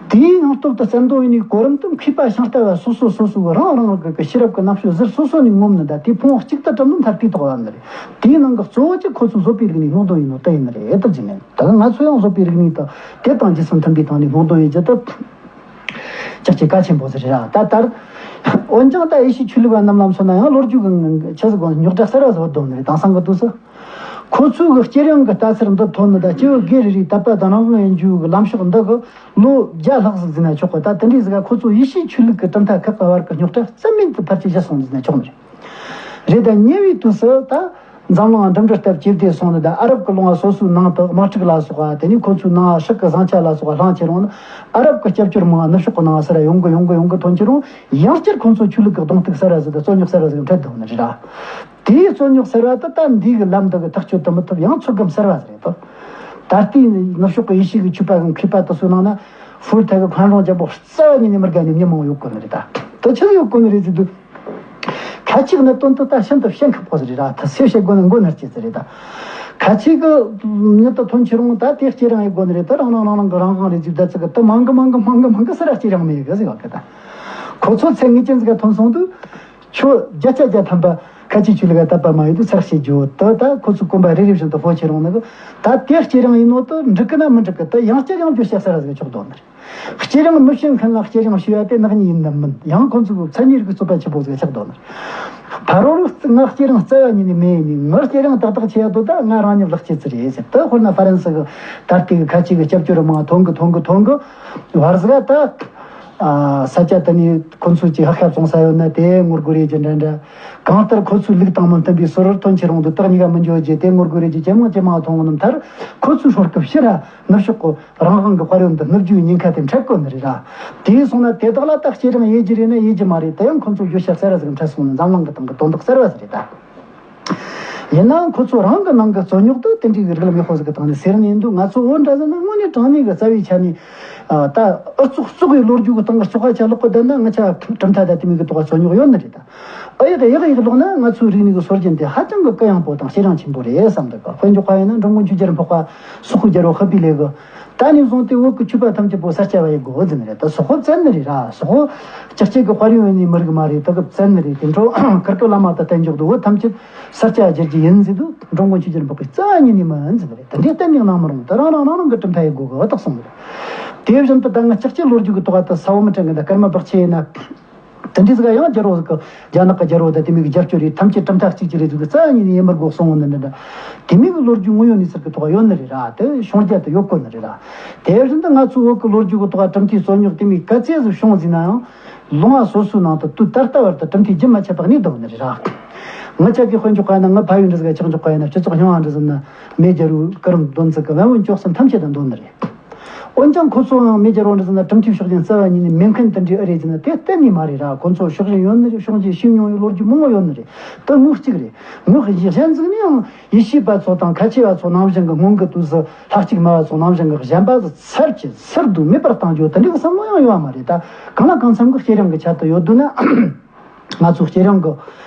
དེའི་སྙིང་སྟོབས་དེ་བཙན་དོན་ཡིན་ནི་གོ་རིམ་དུ། མཁས་པ་ཤིང་རྟ་བ་སོ་སོ་སོ་སོའི་རང་རང་གི་ཤེས་རབ་ཀྱི་རྣམ་དཔྱོད་ཟུར་སོ་སོ་ནས་ངོམ་ནི་དང་། དེའི་ཕུང་བོ་གཅིག་ཏུ་བསྒྲིལ་ནི་མཐར་དེའི་ཐོག་ལ་ནི་རེད། དེའི་ནང་གི་གཙོ་བོ་གཅིག་ཁོ་ཚོའི་བཟོ་པའི་རིག་གནས་སྔོག་འདོན་ཡིན་ནོ་དེ་ཡིན་ནི་རེད། དེ་བརྗོད་ནས་ད་ང་ཚོ་ཡང་བཟོ་པའི་རིག་གནས་དེ་དེ་དང་རྗེས་སུ་མཐུན་པའི་སྟེང་ནས་སྔོག་འདོན་ཡིན་རྒྱུ་དེ་ཅག་ཅིག་གལ་ཆེན་པོ་ཟིག་རེད་ར། ད་ལྟར། འོན་ཀྱང་ད་ཡེ་ཤུའི་ཆོས་ལུགས་པ་རྣམས་ལ་མཚོན་ན་ཡང་ལོ་རྒྱུས་ཀྱི་ཆི་ཟིག་གོ་རྙོག་དྲ་གསར་བ་ཟིག་བརྡོལ་ནི་རེད། དེང་སང་གི་དུས་སུ། ཁོ་ཚོའི་གི་སྐྱེ་རིང་གི་ལྟ་ཚུལ་འདི་ཐོན་ནི་དང་། སྐྱེ་བོ་སྒེར་རེ་རེའི་དད་པ་དང་རང་དབང་ཡིན་རྒྱུ་གི་ལམ་ཕྱོགས་འདི་གི་ལོ་བརྒྱ་ལྷག་ཟིག་ཟིན་ན་ཆོག་གི། ད་དེ་འདྲའི་ཟིག་ག་ཁོ་ཚོ་ཡེ་ཤུའི་ཆོས་ལུགས་ཀྱི་གྲུབ་མཐའ་ཁག་གི་བར་གི་རྙོག་དྲ་རྩ་མེད་དུ་ཕལ་ཆེར་ཞི་སོང་ཟིན་ན་ཆོག་ནི་རེད། རེད། ད་ཉེ་བའི་དུས་སུ་ད་འཛམ་གླིང་འགྲིམ་འགྲུལ་སྟབས་ཇེ་བདེ་སོང་ནི་དང་། ཨ་རབ་ཀྱི་ལུང་བ་སོ་སོའི་ནང་དུ་དམག་འཁྲུག་ལ་སོགས་པ། དེ་ནས་ཁོ་ཚོའི་ནང་སྲེག་གི་ཟིང་ཆ་ལ་སོགས་པ་ལངས་ཁྱེར་ཡོང་ནི། ཨ་རབ་ཀྱི་སྐྱབས་བཅོལ་མང་ནུབ་ཕྱོགས་ཀྱི་ནང་ཟེར་ར་ཡོང་གི་ཡོང་གི་ཡོང་གི་ཐོན་ཁྱེར་ཡོང་། ཡང་བསྐྱར་ཁོ་ཚོ་ཆོས་ལུགས་ཀྱི་གདོང་གཏུག་ཟེར་ར་ཟིག་དང་རྩོད་རྙོག་ཟེར་ར་ཟིག་འཕྲད་འདུག་ནི་རེད་ར། དེའི་རྩོད་རྙོག་ཟེར་བ་དེ་ད་འདི་གི་ལམ་འདི་གི་ཐག་གཅོད་དུ་མི་ཐུབ། ཡང་ཚུགས་ཁམས་ཟེར་བ་ཟེར་རེད་དོ། ད་ལྟའི་ནུབ་ཕྱོགས་ཀྱི་ཡེ་ཤུ་གི་ཆོས་པ་གི་མཁས་པ་དེ་ཚོའི་ནང་ན། ཧྥུ་རུ་ཐའི་གི་宽容རྒྱལ་པོ་རྩ་བ་ཉིད་ནས་མི་དགའ་ནི་མི་མང་ཡོད་གོ་ནི་རེད། ད་དེ་ཆི་ཡོད་གོ་ནི་རེད་ཟེར་དུས། ཁ་ཅིག་གནད་དོན་དེ་ད་ཤིན་ཏུ་ཕྱིན་ཁག་པོ་ཟིག་རེད་ར། ད་སེ་བཤད་དགོས་ན་མགོ་ནར་སྐྱེ་ཟིག་རེད། ད་ཁ་ཅིག་གི་མྱི་དེ་ཐོན་ཁྱེར་ཡོང་། ད་དེ་སྐྱེ་རིང་ཡེད་དགོས་ནི་རེད། ད་རང་རང་རང་རང་གི་རང་དབང་རེད་ཟེར། ད་ཚིག་གི་དེ་མང་གི་མང་གི་མང་གི་མང་གི་ཟེར་ར་སྐྱེ་རིང་མི་ཡེད་གི་ཟེར་བ་གི། ད་ཁོ་ཚོ་ཚད་ངེས་ཅན་ཟིག་ག་ཐོན་སོང་དུས། ཁྱོད་བརྒྱ་ཆ་བརྒྱ་ཐམ་པ་ཁ་ཆེའི་ཆོས་ལུགས་ལ་དད་པ་མ་ཡོད་དུས་ཚར་བྱེད་རྒྱུ་དེ། ད་ཁོ་ཚོའི་གོམ་པ་རེ་རེ་བཞིན་དུ་སྤོ་ཁྱེར་ཡོང་ནི་གི། ད་དེ་སྐྱེ་རིང་ཡིན་ནོ་དེ་འགྲིག་གི་ན་མི་འགྲིག་གི། དེ་ཡང་བསྐྱར་ཡང་བསྐྱར་བཤད་ས་ར་ཟིག་ཆོག་དོན་ནི་རེད། སྐྱེ་རིང་མི་བྱེད་མཁན་ལ་སྐྱེ་རིང་ཞུ་ཡ་དེ་ནག་ཉེས་ཡིན་ནམ་མིན། ཡང་ཁོ་ཚོའི་མཚན་ཉིད་རིག་གི་རྩོད་པ་ཆེ་པོ་ཟིག་ཆགས་དོན་ནི་རེད། ཕ་རོལ་ང་སྐྱེ་རིང་རྩ་བ་ཉིད་ནས་མེད་ནི། ང་སྐྱེ་རིང་ཏག་ཏག་ཆེ་ཡ་དོ། ད་ང་རང་ཉིད་ལག་སྐྱེས་ཙི་རེད་ཟེར། དེ་དཔེར་ན་ཧྥ་རན་སི་གི་ད་ལྟའི་གི་ཁ་ཆེ་གི་སྐྱབས་བཅོལ་མང་ཐོན་གི་ཐོན་གི་ཐོན་གི། བར་ཟིག་ད། ཨ། ས་ཆ་དེ་ནས་ཁོ་ཚོས་ཅིག་ཧ་ཁ་བཙོང་ས་ཡོད་ན་དེ་ངོ་རྒོལ་རེད་ཀྱི་འདྲ་འདྲ། གང་ལྟར་ཁོ་ཚོའི་ལུགས་དང་མི་མཐུན་པའི་སྲོལ་ཐོན་ཁྱེར་ཡོང་དུས། སྟག་གཉིས་ཀ་མི་འགྱོ་རྒྱུ་དེ་ངོ་རྒོལ་རེད་ཀྱི། ཇེ་མང་ཇེ་མང་ཐོན་ཡོང་ནི་མཐར། ཁོ་ཚོའི་སྲོལ་སྐབས་ཕྱིར་ར་ནུབ་ཕྱོགས་ཀྱི་རང་དབང་གི་དཔལ་ཡོན་འདི་ནུབ་རྒྱུའི་ཉེན་ཁ་དེ་འཕྲད་གོ་ནི་རེད་ར། དེ་སོང་ན་དེ་དག་ལ་ད་སྐྱེ་རིང་ཡེད་རྒྱུ་རེད་ན་ཡེད་རྒྱུ་མ་རེད། དེ་ཡང་ཁོ་ཚོ་རྒྱུ་ཤ་གསར་ར་ཟིག་འཕྲད་སོང་ནི་འཛམ་གླིང་གི་སྟེང་གི་དོན་དག་གསར་བ་ཟིག་རེད་ད། ཡིན་ནའང་ཁོ་ཚོ་རང་གི་ནང་གི་རྩོད་རྙོག་དེ་དེ་འདྲའི་རིགས་ལམ་ཡག་པོ་ཟིག་གི་སྟེང་ནས་སེལ་ནས་འདུག། ང་ཚོ་བོད་འདྲ་ཟིག་ན་དངོས་གནས་དྲང་གནས་གི་རྩ་བའི་ཆ་ནས། ཨ། ད་ཨུ་ཚུགས་བཙོག་པའི་ལོ་རྒྱུས་ཀྱི་སྟེང་གི་བཙོག་པ་ཆ་ལོག་གི་བསྡད་ན། ང་ཆ་གྲུབ་མཐའ་དང་དེ་མོ་གི་ཐོག་ག་རྩོད་རྙོག་ཡོད་ནི་རེད་ད། ཨ། ཡག་ཡག་ཡག་ལོག་ན་ང་ཚོའི་རིག་གནས་ཀྱི་སྲོལ་རྒྱུན་དེ་ཧ་ཅང་གི་གུ་ཡངས་པོ་དང་ཤེས་རིང་ཆེན་པོ་རེད་བསམ་འདུག་ག། དཔེ་འཇོག་པ་ཡིན་ན་འགྲོ་མགོན་ཆོས་རྒྱལ་འཕགས་པ་སོག་པོའི་རྒྱལ་པོ་ཧཱ་པི་ལེ་གི། ད་ནས་བཟུང་སྟེ་བོད་ཀྱི་ཆོས་པ་ཐམས་ཅད་པོ་ས་སྐྱ་པ་ཡེད་དགོས་ཟེར་ནི་རེད། ད་སོག་པོ་བཙན་ནི་རེད་ར། སོག་པོ་ཅག་ཅིག་གི་དཔལ་ཡོན་ནི་མི་རིགས་མ་རེད། ད་གི་བཙན་ནི་རེད། དེ་འཕྲོ་གུར་དཀར་བླ་མ་དང་བསྟན་འཇོག་ཏུ་བོད་ཐམས་ཅད་ས་སྐྱ་བསྒྱུར་རྒྱུ་ཡིན་ཟེར་དུས། འགྲོ་མགོན་ཆོས་རྒྱལ་འཕགས་པས་རྩ་བ་ཉིད་ནས་མིན་ཟེར་ནི་རེད། དེ་འདྲའི་གཏན་ནས་གནང་མི་རུང་། ད་རང་རང་རང་རང་གི་གྲུབ་མཐའ་ཡེད་དགོས་གི་བ་དག་གསུངས་ནི་རེད། དེ་བཞིན་དུ་ད་ང་ཅག་ཅིག་ལོ་རྒྱུས་ཀྱི་ཐོག་ཏུ་ས་བོ་མི་དྲན་གི། ད་ཀརྨ་པཎ་ཆེན་ཡིན་ན། དེ་འདྲའི་ཟིག་ཡང་རྒྱལ་པོ་ཟིག་གི། རྒྱ་ནག་གི་རྒྱལ་པོ་དང་དེ་མོ་གི་རྒྱབ་སྐྱོར་རེད། ཐམས་ཅད་གྲུབ་མཐའ་གཅིག་གྱུར་རེད་ཟེར་གི། རྩ་བ་ཉིད་ནས་ཡེད་མི་དགོས་གསུངས་ནི་འདྲ་འདྲ། དེ་མོ་གི་ལོ་རྒྱུས་དངོས་ཡོད་གནས་ཚུལ་གི་ཐོག་ཡོད་ནི་རེད་ར། དེ་བྱུང་རྒྱུ་དེ་ཡོད་གོ་ནི་རེད་ར། དེ་བཞིན་དུ་ང་ཚོའི་བོད་གི་ལོ་རྒྱུས་གི་ཐོག་གྲུབ་མཐའི་རྩོད་རྙོག་དེ་མོ་ག་ཚད་ཟིག་བྱུང་ཟིན་ན་ཡང་། ལུང་བ་སོ་སོའི་ནང་དུ་དུས་ད་ལྟ་བར་དུ་གྲུབ་མཐའི་རྒྱུན་མ་ཆད་པ་གནས་བསྡད་ནི་རེད་ར། ང་ཅག་གི་དཔེ་འཇོག་པ་ཡིན་ན། ང་ཕ་ཡུལ་འདྲ་ཟིག་ག་ཆགས་འཇོག་པ་ཡིན་ན། སྤྱི་ཚོགས་རྙིང་བ་འདྲ་ཟིག་ན་མེས་རྒྱལ་པོའི་སྐུ་རིམ་འདོན་ཚུལ་གི་བན་བོན་སྐྱོ་གསུམ་ཐམས་ཅད་དང་འདོན་ནི་རེད། འོན་ཀྱང་ཁོ་ཚོའང་མེས་རྒྱལ་པོ་འདྲ་ཟེར་ན་གྲུབ་མཐའི་ཕྱོགས་ཞེན་རྩ་བ་ཉིད་ནས་མེད་མཁན་དེ་འདྲའི་ཨེ་རེད་ཟེར་ན། དེ་གཏན་ནས་མ་རེད་ར། ཁོ་ཚོ་ཕྱོགས་ཞེན་ཡོད་ནི་རེད། ཕྱོགས་འགྱེད་བྱས་མྱོང་བའི་ལོ་རྒྱུས་མང་བོ་ཡོད་ནི་རེད། དེ་ངོས་གཅིག་རེད། ངོས་གཞན་ཟིག་ནས་ཡང་ཡེ་ཤུ་པ་ཚོ་དང་ཁ་ཆེ་བ་ཚོ་ནང་བཞིན་གི། སྔོན་གི་དུས་སུ་ལྷ་གཅིག་སྨྲ་བ་ཚོ་ནང་བཞིན་གི་གཞན་པ་ཚོ་ཚར་གཅོད་ཚུར་བསྡུ་མེད་པར་གཏོང་རྒྱུ་དེ་འདྲའི་བསམ་བློ་ཡང་ཡོད་མ་རེད། ད་གང་ལ་གང་འཚམ་གི་སྐྱེ་རིང་གི་ཆེད་དུ་ཡོད་དུས་ན། ང་ཚོ་སྐྱེ་རིང་གི་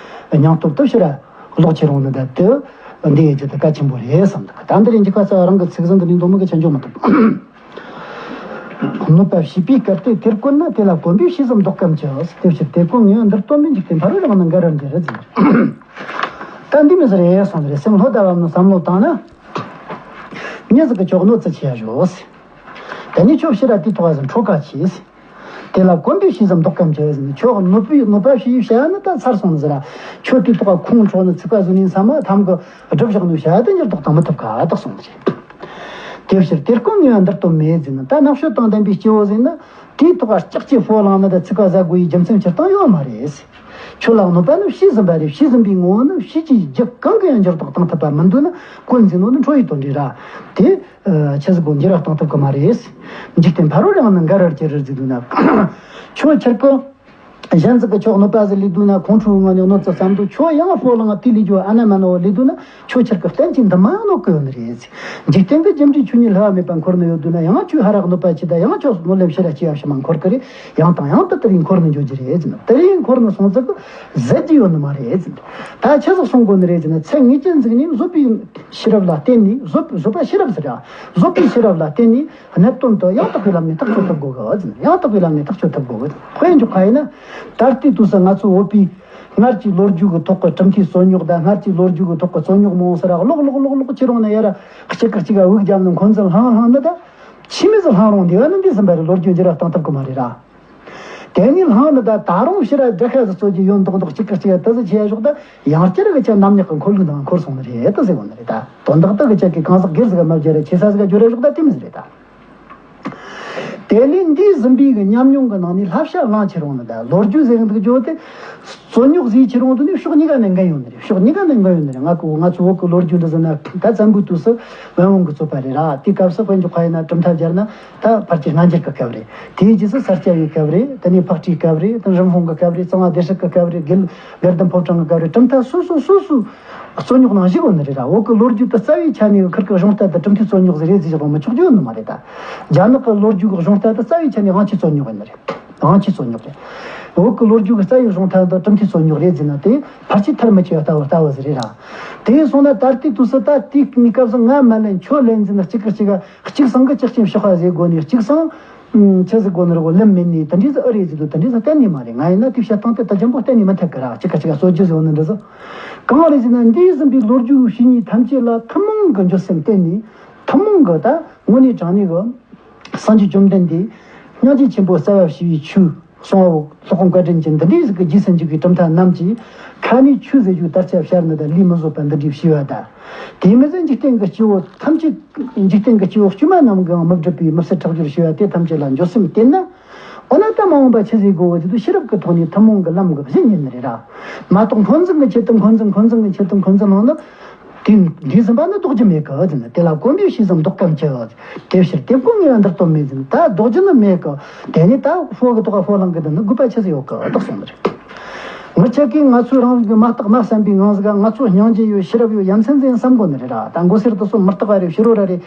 སྙིང་སྟོབས་དེ་ཕྱིར་ལོག་ཁྱེར་ཡོང་ནི་ད་དེ་འདི་ཡེད་རྒྱུ་དེ་གལ་ཆེན་པོ་རེད་བསམ་འདུག། ད་འདི་རིང་གི་ཁ་ས་རང་གི་ཚིག་ཟིན་དུ་ནི་འདོན་མི་གི་ཆ་འཇོག་མི་ཐུབ། གནོད་པ་བྱེད་པའི་སྐབས་དེ་དེར་བཀོད་ན། དེ་ལ་གོམས་པས་ཕྱིས་སམ་ལྡོག་ཁམས་ཀྱི། དེ་ཕྱིར་དེར་བཀོད་ངེས་པར་འདིར་སྟོན་པའི་འཇིག་རྟེན་ཕ་རོལ་རང་ནི་འགའ་རེར་འགྱུར་ཟེར། ད་འདི་མི་ཟེར་ཡས་སོང་རེད། སེམས་ལྷོད་ལྟ་བ་ནི་བསམ་བློ་བཏང་ན། མྱི་ཟིག་གི་ཁྱོད་གནོད་འཚེ་བྱེད་ཡ་ཞོག་ཟེར། དེ་ནས་ཁྱོད་ཕྱིར་ར་དེའི་ཐོག་ཟིན་འཕྲོག་ག་ཆེ་ཟེར། དེ་ལ་གོམས་པས་ཕྱིས་སམ་ལྡོག་ཁམས་ཀྱི་ཟེར་ནས། ཁྱོད་གནོད་པའི་གནོད་པ་བྱས་བྱ་ནི་ད་ཚར་སོང་ཟེར་ར། ཁྱོད་དེའི་ཐོག་ཁོང་ཁྲོ་ནི་ཚིག་པ་བཟོས་ནས་མཚམས་མ་ཐམ་གི་སྒྲུབ་བཞག་ནས་བྱ་དེ་འགྱུར་ལྡོག་བཏང་མི་ཐུབ་ག་བཏགས་སོང་ཟེར། དེ་ཕྱིར་དེར་བཀོད་ངེས་པར་འདིར་སྟོན་མེད་ཟེར་ན། ད་རྣམ་དཔྱོད་དང་ལྡན་པའི་སྐྱེ་བོ་ཟེར་ན་དེའི་ཐོག་ལྕགས་ཀྱི་ཕོ་བླངས་ནི་ད་ཚིག་པ་ཟ་དགོས་པའི་རྒྱུ་མཚན་སྤྱིར་བཏང་ཡོད་མ་རེད། ཆོས་ལ་གནོད་པ་ནི་ཕྱིས་ཟིན་པ་རེད། ཕྱིས་ཟིན་པའི་ངོ་བོ་ནི་ཕྱིས་ཀྱི་རྒྱུ་གང་གིས་ཡང་འགྱུར་ལྡོག་བཏང་ཐུབ་པ་མི་འདུག་ན། ཀུན་འཛིན་ནོ་ནི་འཕྲོ་བའི་དོན་རེད་ར། དེ་ཆི་ཟིག་གོ་འགྱུར་བ་བཏང་ཐུབ་ཀྱི་མ་རེད། འཇིག་རྟེན་ཕ་རོལ་རང་ནི་འགལ་བར་གྱུར་རེད་ཟེར་འདུག་ན། ཁྱོད་ཁྱེར་གི་གཞན་ཟིག་གི་ཆོས་གནོད་པ་ཟིག་ལས་འདུག་ན། ཁོང་ཁྲོའི་ངང་ནས་གནོད་ཚུལ་བསམ་འདུག་ཁྱོད་ཡང་སྤོ་ལངས་དེ་ལས་རྒྱུ་ཨ་ན་མ་ན་བོ་ལས་འདུག་ན། ཁྱོད་ཁྱེར་གི་གཏན་གྱི་འདུན་མ་གནོད་གི་ཡོད་ནི་རེད། འཇིག་རྟེན་གྱི་རྒྱུ་འབྲས་ཆོས་ཉིད་བསླུ་བ་མེད་པར་འཁོར་ནི་ཡོད་འདུག་ན། ཡང་ཁྱོད་ཧ་ར་གནོད་པ་ཆེ་ད། ཡང་ཁྱོད་སྨོན་ལམ་ཕྱི་ར་ཆེ་ཡ་ཕྱི་མ་འཁོར་གི་རེད། ཡང་དང་ཡང་དུ་དེ་རིང་འཁོར་ནི་འགྱོ་རྒྱུ་རེད་ཟེར་ན། དེ་རིང་འཁོར་ནི་སོང་ཚིག་གི་ཟད་རྒྱུ་ཡོད་ནི་མ་རེད་ཟེར་ན། ད་ཆི་ཟིག་གསུང་དགོས་ནི་རེད་ཟེར་ན། ཚེ་ངེས་ཅན་ཟིག་ནི་བཟོད་པའི་ཤེས་རབ་ལ་བརྟེན་ནས། བཟོད་བཟོད་པ་ཤེས་རབ་ཟེར་ར། བཟོད་པའི་ཤེས་རབ་ལ་བརྟེན་ནས་གནད་དོན་དུ་ཡང་དག་པའི་ལམ་ནས་ཐག་གཅོད་ཐུབ་དགོས་གི་ཟེར་ན། ཡང་དག་པའི་ལམ་ནས་ཐག་གཅོད་ཐུབ་དགོས་གི། དཔེ་འཇོག་པ་ཡིན་ན། ད་ལྟའི་དུས་སུ་ང་ཚོ་བོད་པའི་སྔར་གྱི་ལོ་རྒྱུས་ཀྱི་ཐོག་གི་གྲུབ་མཐའི་རྩོད་རྙོག་དང་། སྔར་གྱི་ལོ་རྒྱུས་ཀྱི་ཐོག་གི་རྩོད་རྙོག་མང་སར་ཀློག་ཀློག་ཀློག་ཀློག་ཁྱེར་འོང་ན། ཡར་གཅིག་གིས་གཅིག་ག་དབུགས་བརྒྱབ་ནས་འཁོན་འཛིན་བསླངས་བསླངས་ནི་ད། ཕྱི་མི་ཚོ་བསླངས་རུང་འདི་བ་ནི་འདི་ཟིན་པ་རེད། ལོ་རྒྱུས་འགྱུར་བ་བཏང་ཐུབ་ཀྱི་མ་རེད་ར། དེ་ནས་བསླངས་ནི་ད་ད་རུང་ཕྱིར་ར་དགྲ་ཤ་ཟིག་གསོད་རྒྱུ་ཡོད་མདོག་མདོག་གཅིག་གིས་གཅིག་ག་དེ་ཟིག་བྱེད་ཡ་ཞོག་ད། ཡང་བསྐྱར་གི་ཆ་རྣམ་གཉིས་ཀྱི་འཁོར་ལུགས་ནང་འཁོར་སོང་ནི་རེད་ད་ཟེར་གོ་ནི་རེད་ད། དོན་དག་ད་གི་ཆ་གི་གང་ཟག་སྒེར་ཟིག་ག་མ་བརྗེ་ར་ཆེ་ས་ཟིག་ག་འགྱུར་ར་ཞོག་ད་དེ་མི་ཟིག་རེད་ད། དེ་ལས་འདས་ཟིན་པའི་གི་ཉམས་མྱོང་གི་ནང་ནས་བསླབ་བྱ་བླངས་ཁྱེར་འོང་ནི་ད། ལོ་རྒྱུས་ཟེར་གི་འདུག་རྒྱུ་དེ། རྩོད་རྙོག་ཟིག་ཁྱེར་འོང་དུས་ནི་ཕྱོགས་གཉིས་ཀ་ནས་འགན་ཡོད་ནི་རེད། ཕྱོགས་གཉིས་ཀ་ནས་འགན་ཡོད་ནི་རེད། ང་གི་ང་ཚོ་བོད་གི་ལོ་རྒྱུས་འདི་ཟེར་ན། ད་བཙན་པོའི་དུས་སུ་བན་བོན་གི་རྩོད་པ་རེད་ར། དེའི་སྐབས་སུ་དཔེ་འཇོག་པ་ཡིན་ན་གྲུབ་མཐའ་སྦྱར་ན། ད་ཕལ་ཆེར་སྔ་འགྱུར་གི་སྐབས་རེད། དེའི་རྗེས་སུ་ས་སྐྱ་པའི་སྐབས་རེད། དེ་ནས་ཕག་གྲུའི་སྐབས་རེད། དེ་རིན་སྤུངས་གི་སྐབས་རེད། གཙང་བ་བདེ་སྲུང་གི་སྐབས་རེད། དགེ་དགེ་ལྡན་ཕོ་བྲང་གི་སྐབས་རེད། གྲུབ་མཐའ་སོ་སོ་སོ་སོའི་རྩོད་རྙོག་ནང་བཞུགས་ཡོད་ནི་རེད་ར། བོད་གི་ལོ་རྒྱུས་དེ་རྩ་བའི་ཆ་ནས་ཁིར་གི་གཞུང་རྟ་དང་གྲུབ་མཐའི་རྩོད་རྙོག་ཟིག་རེད་ཟེར་བཞག་པ་མི་ཆོག་རྒྱུ་ཡོད་ནི་མ་རེད་ད། རྒྱ་ནག་གི་ལོ་རྒྱུས་གི་གཞུང་རྟ་དེ་རྩ་བའི་ཆ་ནས་དབང་ཆའི་རྩོད་རྙོག་ཡིན་ནི་རེད། དབང་ཆའི་རྩོད་རྙོག་རེད། བོད་གི་ལོ་རྒྱུས་གི་རྩ་བའི་གཞུང་རྟ་དང་གྲུབ་མཐའི་རྩོད་རྙོག་རེད་ཟེར་ན། དེ་ཕལ་ཆེར་ཐལ་མི་ཆེ་བ་ལྟ་བུ་ལྟ་བུ་ཟིག་རེད་ར། དེ་སོང་ན་ད་ལྟའི་དུས་སུ་ད་དེའི་གནས་སྐབས་སུ་ང་མ་ལེན་ཁྱོད་ལེན་ཟེར་ན། གཅིག་གིས་གཅིག་ག་གཅིག་སང་གི་གཅིག་རྐྱེན་བཤགས་པ་ཟེར་དགོས་ནས། གཅིག་སང་ཆི་ཟིག་དགོས་ནི་རེད་གོ། ལེན་མེད་ནས་དེ་འདྲའི་ཟིག་ཨེ་རེད་ཟེར་དུས། དེ་འདྲའི་ཟིག་གཏན་ནས་མ་རེད། ང་ཡིན་ན་དེ་བཤད་སྟངས་དེ་ད་ཅན་པོ་གཏན་ནས་མི་འཐད་གི་ར། གཅིག་གིས་གཅིག་ག་རྩོད་རྒྱུ་ཟེར་བ་ནི་འདྲ་ཟིག། གང་རེད་ཟེར་ན། འདས་ཟིན་པའི་ལོ་རྒྱུས་བཤེས་གཉེན་ཐམས་ཅད་ལ་ཐུན་མོང་གི་འགྱོད་སེམས་བསྟེན་ནས། ཐུན་མོང་གི་ད་དངོས་གནས་དྲང་གནས་གི་སངས་རྒྱས་བཅོམ་ལྡན་འདས་སྙིང་རྗེ་ཆེན་པོ་རྩ་བ་ཞི་བའི་ཆོས་གསུང་བ་བོ། སློབ་དཔོན་བཀའ་དྲིན་ཅན་འདི་འདྲའི་ཟིག་གི་རྗེས་སུ་འཇུག་པའི་གྲུབ་མཐའ་རྣམས་ཀྱིས་ཁ་ནས་ཆོས་ཟེར་རྒྱུ་དར་ཆ་བཤར་ནི་དང་ལུས་མི་བཟོད་པ་འདི་འདྲའི་བྱས་པ་དང་། དེ་མི་ཚད་འཇིག་རྟེན་གྱི་སྐྱེ་བོ་ཐམས་ཅད། འཇིག་རྟེན་གྱི་སྐྱེ་བོ་དཀྱུས་མ་རྣམས་ཀྱང་མི་སྒྲིབ་པའི་མི་གསལ་ཁྲག་སྦྱོར་བྱས་པ་དེ་ཐམས་ཅད་ལ་འགྱོད་སེམས་བསྟེན་ན། འོ་ན་ད་མ་འོངས་པ་ཆི་ཟེར་དགོས་བ་དེ་ཚོ་ཤེས་རབ་ཀྱི་ཐོག་ནས་ཐུན་མོང་གི་ལམ་གྱི་གཞི་ཡིན་ནི་རེད་ར། མ་གཏོགས་འཁོན་འཛིན་གྱི་ཆེད་དུ་འཁོན་འཛིན། འཁོན་འཛིན་གྱི་ཆེད་དུ་འཁོན་འཛིན་གནང་ན། དེ་འདས་ཟིན་པ་ནི་ལྡོག་རྒྱུ་མེད་གི་ཟེར་ན། དེ་ལ་གོམས་པས་ཤེས་ཟིན་ལྡོག་གམ་ཅི། དེ་ཕྱིར་དེ་ཀུན་ངེས་པ་འདིར་སྟོན་མེད་ཟེར་ན། ད་ལྡོག་རྒྱུ་ནི་མེད་གི། དེ་ནི་ད་ཕོ་གི་ཐོག་ག་ཕོ་ལངས་གི། འདི་ནི་དགོས་པ་ཆི་ཟིག་ཡོད་གི་བདག་གསུངས་ནི་རེད། ངི་ཆ་གིས་ང་ཚོའི་རང་རིགས་ཀྱི་མ་བརྟགས་མ་བསམ་པའི་ངང་ཟིག་ག་ང་ཚོ་སྙིང་རྗེ་ཡོད། ཤེས་རབ་ཡོད། ཡ་མཚན་ཟིག་ཡིན་བསམ་གོ་ནི་རེད་ར། ད་མགོ་སེར་དེ་ཚོ་མི་རྟག་པ་རེད། ཕྱི་རོལ་ར་རེད།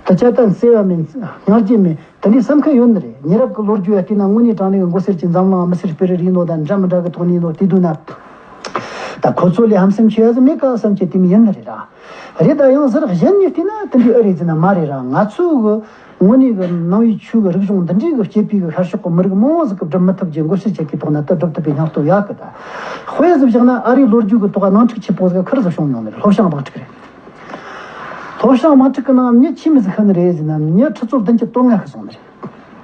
དེ་ཆ་ད་བརྩེ་བ་མེད། སྙིང་རྗེ་མེད། དེ་འདྲའི་བསམ་མཁན་ཡོད་ནི་རེད། ཉེ་རབས་ཀྱི་ལོ་རྒྱུས་ཡ་བལྟས་ན། དངོས་གནས་དྲང་གནས་ཀྱི་མགོ་སེར་གྱི་འཛམ་གླིང་མི་སེར་སྤེལ་རེས་ཡིན་ནོ་དང་འདྲ་མི་འདྲ་གི་ཐོག་ནས་ཡིན་ནོ་བལྟས་དུས་ན། ད་ཁོ་ཚོ་ལས་ཧམ་སེམས་ཆེ་ཡ་ཟིག་མེད་ག་བསམ་གྱི་དེ་མོ་ཡིན་ནི་རེད་ར། རེད། ད་ཡང་ཟུར་གཞན་ནས་བལྟས་ན་དེ་འདྲའི་ཨེ་རེད་ཟེར་ན་མ་རེད་ར། ང་ཚོའི་གི་དངོས་གནས་ཀྱི་ནང་པའི་ཆོས་ཀྱི་རིག་གཞུང་འདི་འདྲའི་གི་སྤྱད་པའི་གི་ཤར་ཕྱོགས་ཀྱི་མི་རིགས་མང་བོ་ཟིག་གིས་སྒྲུབ་མི་ཐུབ་རྒྱུ། མགོ་སེར་ཆ་གི་ཐོག་ན་ད་སྒྲུབ་ཐུབ་པའི་སྙིང་སྟོབས་ཡོད་གི། ད་དཔེ་ཟིག་བཞག་ན། ཨ་རིའི་ལོ་རྒྱུས་ཀྱི་ཐོག་ནང་འཁྲུག་ཆེ་པོ་ཟིག་ཁིར་ཟིག་བྱུང་མྱོང་ནི་རེད། ལྷོ་བྱང་དམག་འཁྲུག་རེད། ལྷོ་བྱང་དམག་འཁྲུག་གི་ནང་མྱི་ཆི་མོ་ཟིག་ཤི་ནི་རེད་ཟེར་ན། མྱི་ཁྲི་ཚོ་བདུན་ཅུ་དོན་ལྔ་ཤི་སོང་ནི་རེད།